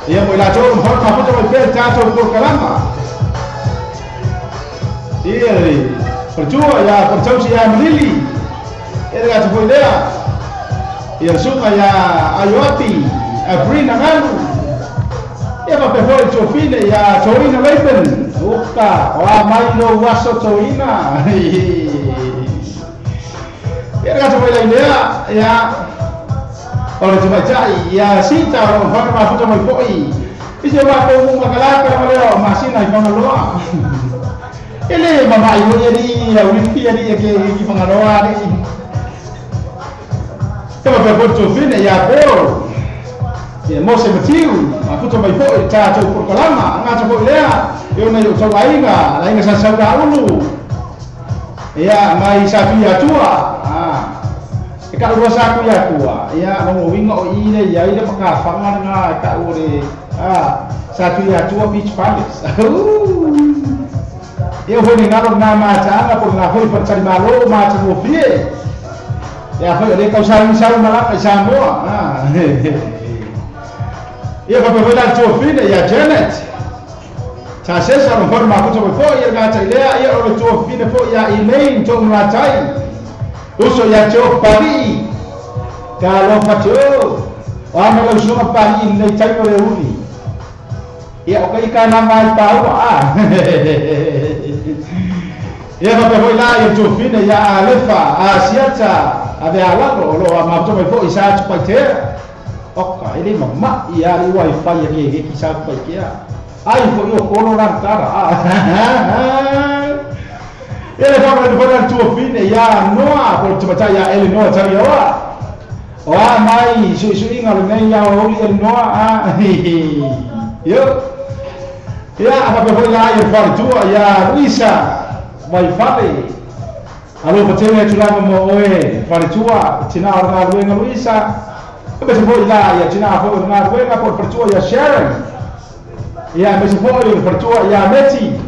Ia mo ila tau mhoi mafuta mai pea tātou porokalama. Ia le pertua ia pertausi ia Manili. Ia le gata foi lea. Ia suka ia Aioati, Abrina Ngalu. Ia mapea foi tofine ia Toina Leipen. Uka, oa mai no waso Toina. Ia le gata foi lea, ia o le tumaitai ia sita o whaka mafuta mai foi. Isi o wako munga kalaka ma leo masina i whangaloa. Ele mamai hoi ari ia ulifi ari ia ke ki whangaloa ari. Te mapea foi tofine ia poro. Ia Mose Matiu, mafuta mai foi tātou porokalama, ngata foi lea. Ia ona i o tau ainga, lainga sa saura ulu. Ia mai sa tui atua. E ka urua sa kui atua, ia rongo winga o ire, ia ire whakawhanga ngā e ka ure, sa tui atua Beach Palace. Ia hoi ni ngaro ngā mātaanga por ngā hoi whakatari mālo mātangofie. Ia hoi o le kau saringi sau malaka i Samoa. Ia whapewela tōwhine ia Janet. Sa sesa no fona mafuta mai foi ia gata ilea ia o le tua fine foi ia Elaine to mlatai. Uso ia te o Pari. Ka lo fa te o. O ama lau sunga Pari i nei taimo le uli. Ia o kai ka na mai paua a. Ia fa pe hoi la ia tua fine ia Alefa a Siata a ve alalo o lo a mafuta mai foi sa atu pai tea. Oka ele mama ia ali wifi ia ke ki sa pai kea. Ai foi o kolo rantara. Ele fa mai fona tua fine ia noa ko te mata ia ele noa tari oa. O a mai su su inga le nei ia o ele noa a. Yo. Ia a fa foi la ia fa tua ia Luisa mai fale. Alo patele tu la mo oe fa tua tina o na luenga Luisa. Mas foi lá ia tina foi na luenga por tua ia Sharon. Ia mas foi por tua ia Meti.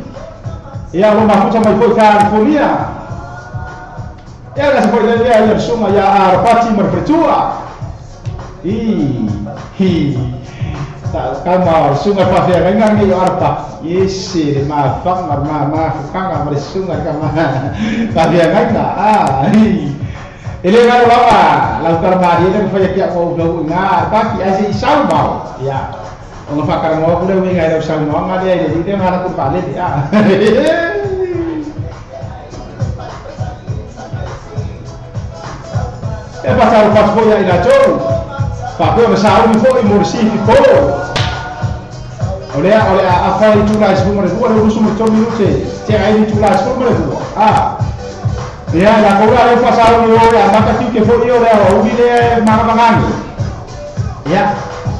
Ia lo mafuta mai foi California. Ia la foi ia ia suma ia Arapati mar tua. I hi. Ta kama sunga pa fia nga ngi Arapa. Isi le ma fang mar ma ma kanga mar sunga kama. Pa fia nga ah. Ele nga lo lava la tar ma dia le fa kia ko lo nga pa ki asi salva. Ya. O nga fa kara mo ko le winga le sa no nga le le le nga la ku pa le ya. E passar o passo foi aí na tchau. Papel na saúde foi morsi ficou. Olha, olha a fa tu lá espuma de rua, eu uso muito minuto. Tem aí tu lá espuma de rua. Ah. Ya la cobra le pasar o a mata que foi eu o vile manga. Ya.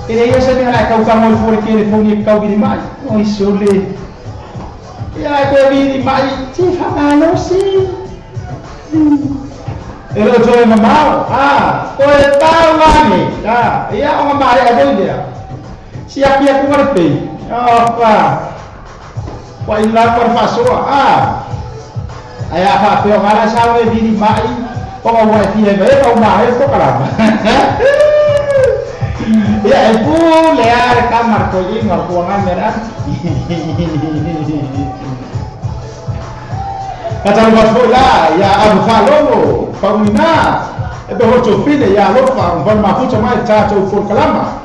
Ele ia se me la causa moi por que ele foi que causa mai. Oi sole. Ya ko vi mai ti fa malo si. Ele foi mamau. Ah, foi tal mani. Ah, ia uma maré a doida. Se aqui é com o pei. Opa. Foi lá por façoa. Ah. Aí a papel ngala sabe vi mai. Como vai fi é pa uma é po caramba. Ya é pule ar kamar ko ingar kuangan meran. Kata lu foi lá, ya Abu Khalomo, Pamina, e be hoto fine ya lofa, von mafuta mai ta to for kalama.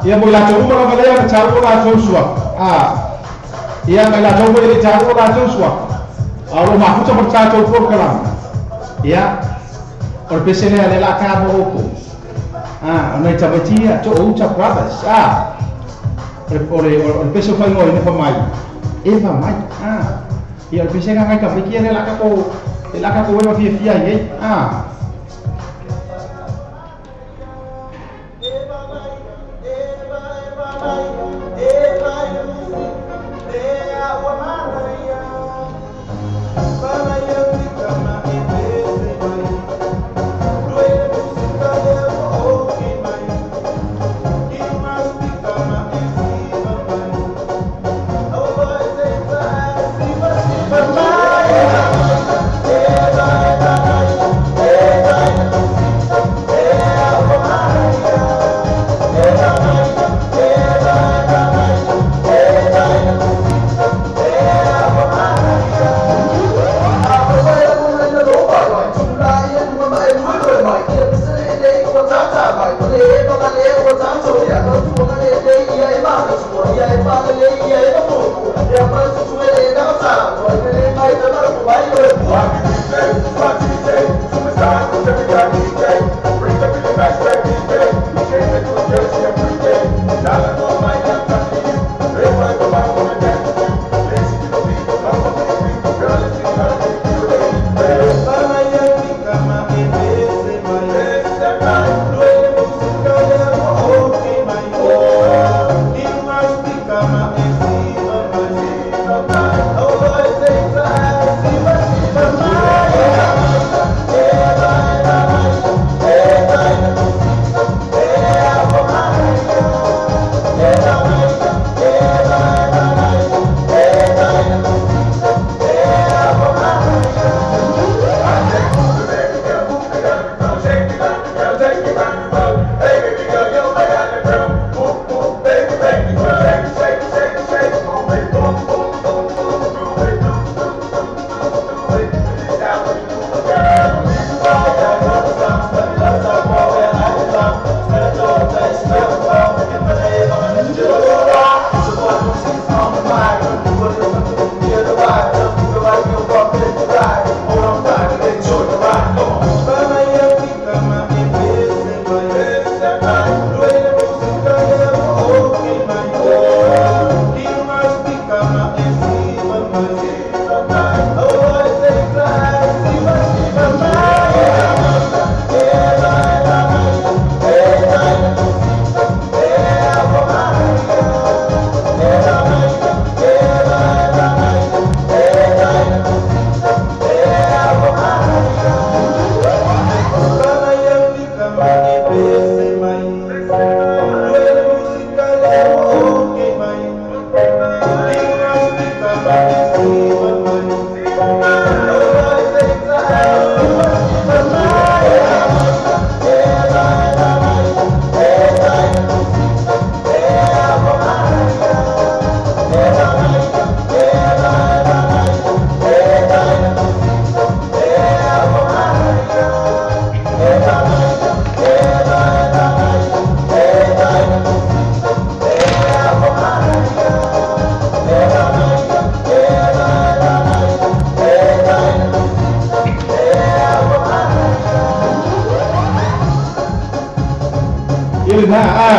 Ia mo la to mo la le ta o la to sua. Ah. Ia me la to mo le ta o la to sua. A lo mafuta mo ta to for kalama. Ia or pesene le la ka mo oko. Ah, ona itabatia to outa brothers. Ah. Ore peso fai ngoi ne fa mai. E fa mai. Ah. Ia o pese ngai ka fikia le la ka ko le la ka ko we fia fia ye. Ah. Oh,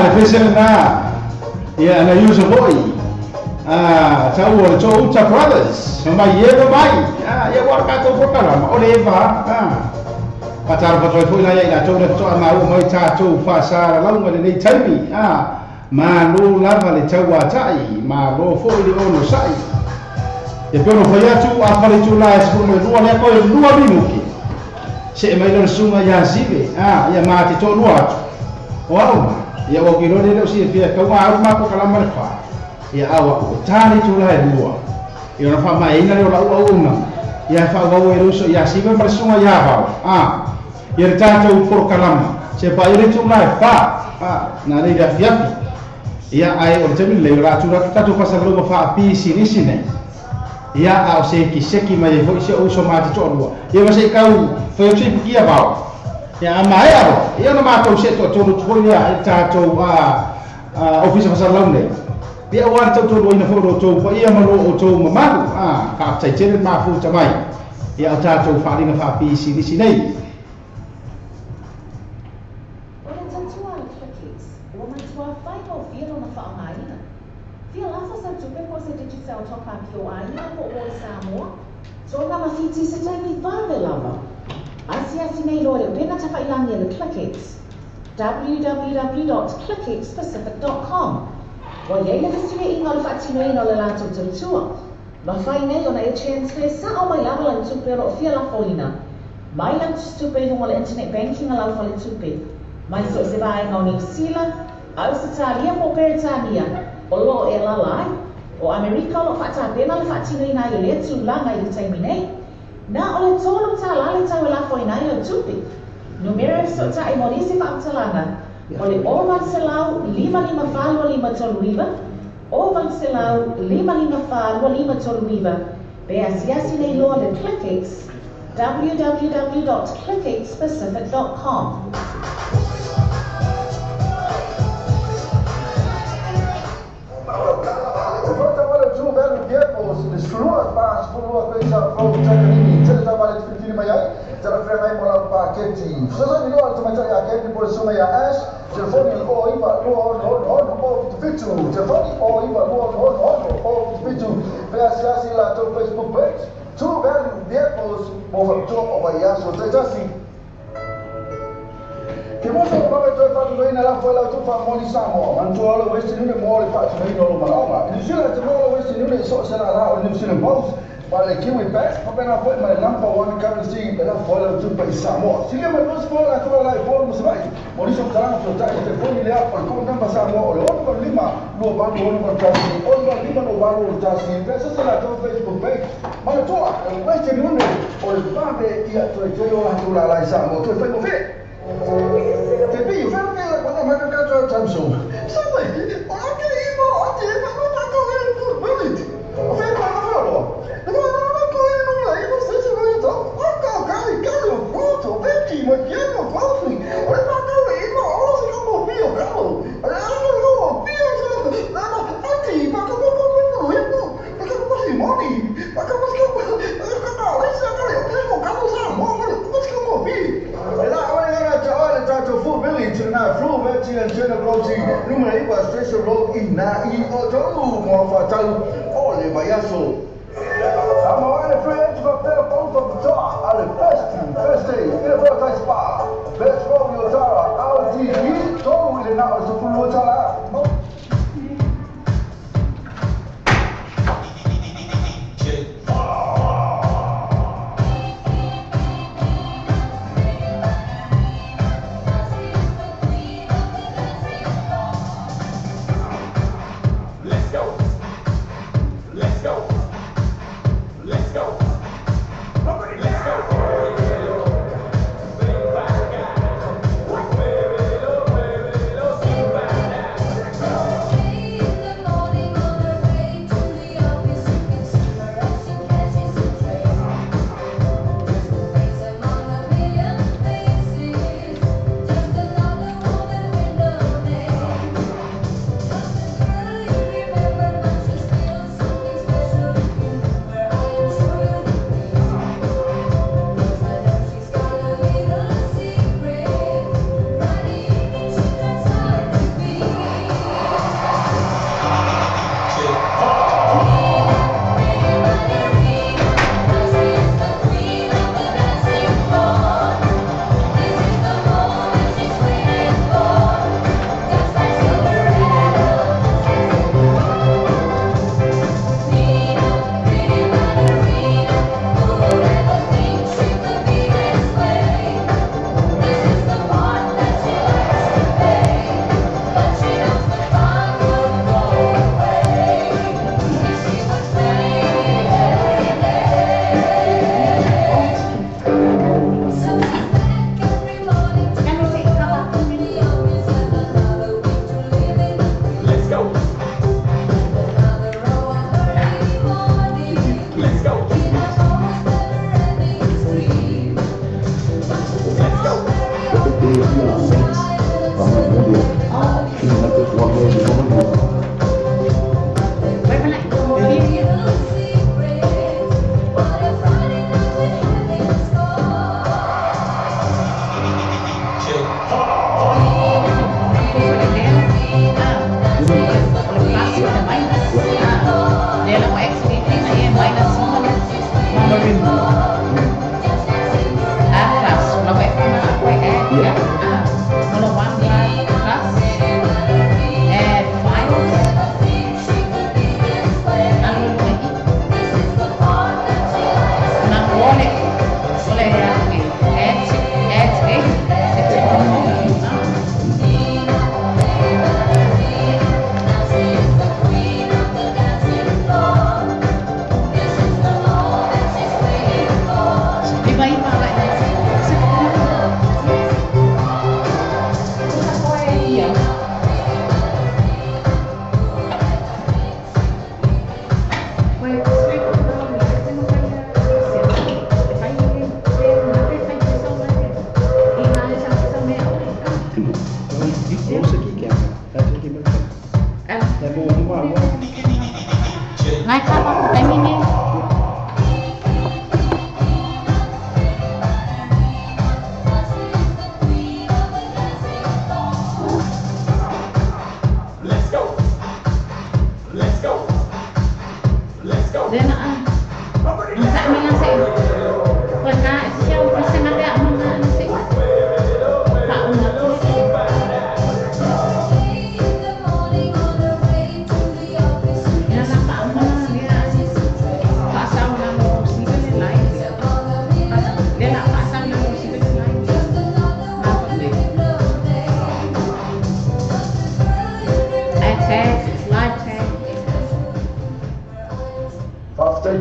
Le pese na. Ia na Yusa foi. Tau o le Touta Brothers. Mai e mai. Ia ua ka tau prokalama. O le eva. Patara patoi foi la ia tou le toa mau mai tatou faasala lauga lenei taimi. Malo lava le tauatai, malo foi le ono sa'i. E peo no fai atu a fale tu la e 12 lea koe 2 minuki. Se e mai le susuga ia Sive, ia ma te to'alua atu. O au, ia ua kiloa le leo silafia kauga au mako kalama le fa. Ia au aku e tā le tu la e lua. Ia ona faamaeina leo lau auauna. Ia faauau e le uso ia Sive ma le susuga ia Vao. Ia le tatou porokalama. Se pa ia le tu la e fa. Na nei le afiafi. Ia ai o le taimi lelei o la atu ratu tatou faasalalouga faapisinisi nei. Ia a o se kiseki mai ai foi se o uso ma te to'alua. Ia ma se i kau fai atu se i pukia vao. Ia a maea roa. Ia ona matou se to'atolu atu foi lea i tatou ofisa fasalalau nei. Ia ua le tautoaluaina foi o lo outou paia ma lo outou mamalu. Faafetai tele le mafuta mai. Ia o tatou faaaliga faapisinisi nei. O le tautua a le ClickX, ua matuā faigofie lona faaaogaina. Fia lafo sau tupe po o se Digicel top-up i o aiga po o oe Samoa, Tonga ma Fiti se taimi vave lava. Asiasi nei loa le upega tafailagi a le ClickX, www.clickxpacific.com. Ua i ai le fesuiaiga o le faatinoina o le latou tautua. Mafai nei ona e transfer sa'o mai lava lau tupe o lo o fia lafoina mai lau tupe i luga o le internet banking a lau faletupe, mai so o se vaega o Niu Sila, Ausetalia po o Peretania o lo o e alaala ai. O Amerika o lo o faatapena le faatinoina ai o lea tulaga i le taimi nei. Na o le $3 le tau e lafoina ai lau tupe. Numera e fesootai mo nisi faamatalaga o le 0800 554 2539, 0800 554 2539, pe asiasi nei loa le ClickX, www.clickxpacific.com. Te fata wale tu velu vehicles le slua pa slua pesa fo takanini tele ta wale filifili mai ai te la whengai mo lau paketi. Fesoasoani loa le tamaitai a Kevin po le susuga ia Ash, telefoni o 9 2 6 6 6 7 7, telefoni o 9 2 6 6 6 7 7, pe asiasi latou Facebook page, True Value Vehicles mo faapitoa o vaiaso taitasi. Ke moso o vave toe faatutoina lafo e lau tou faamoli Samoa, manatua o le Western Union mo le faatinoina o lo malaoga. I New Zealand te maua le Western Union i so o se lala o le New Zealand Post, ma le Kiwi Bank, faapena foi ma le number one currency e lafo ai lau tupe i Samoa. Silia mai 24 latou ala i Upolu ma Savaii, mo nisi o faamatalaga fesoatai, telefoni lea o le code number Samoa o le 685 28 6 6 85 28 61, pe asasa latou Facebook page. Manatua, o le Western Union o le vave ia toe toe o latou lala i Samoa, toe faigofie. Te pei, whero kei la kona maka katoa tamso. Sabe, o la ke ima o te ima no ta ko e tu bullet. O whero ka whero. Le ma na ko e no la ima se se no to. O ka ka i ka lo fruto, beki mo kieno kofi. O le ma ka ima o se ka mo fio ka lo. O le ma no fio se na na ati ma ka mo mo mo mo. Ma ka mo si moni. Ma ka mo si ka ka ka le sa ka le o ka mo sa mo mo mo si ka mo fi. E la o le na le tatou Full Village na Flu Veti and Jenna Roti numera 9 Station Road i na i o tolu mo faatau o le vaiaso. A ma le French fa pera pau fa toa a le Best Thursday i le Fortai Spa Best Romeo Tara LTD tolu i le na o se fulu tala. Let's go. Let's go.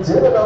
Tele la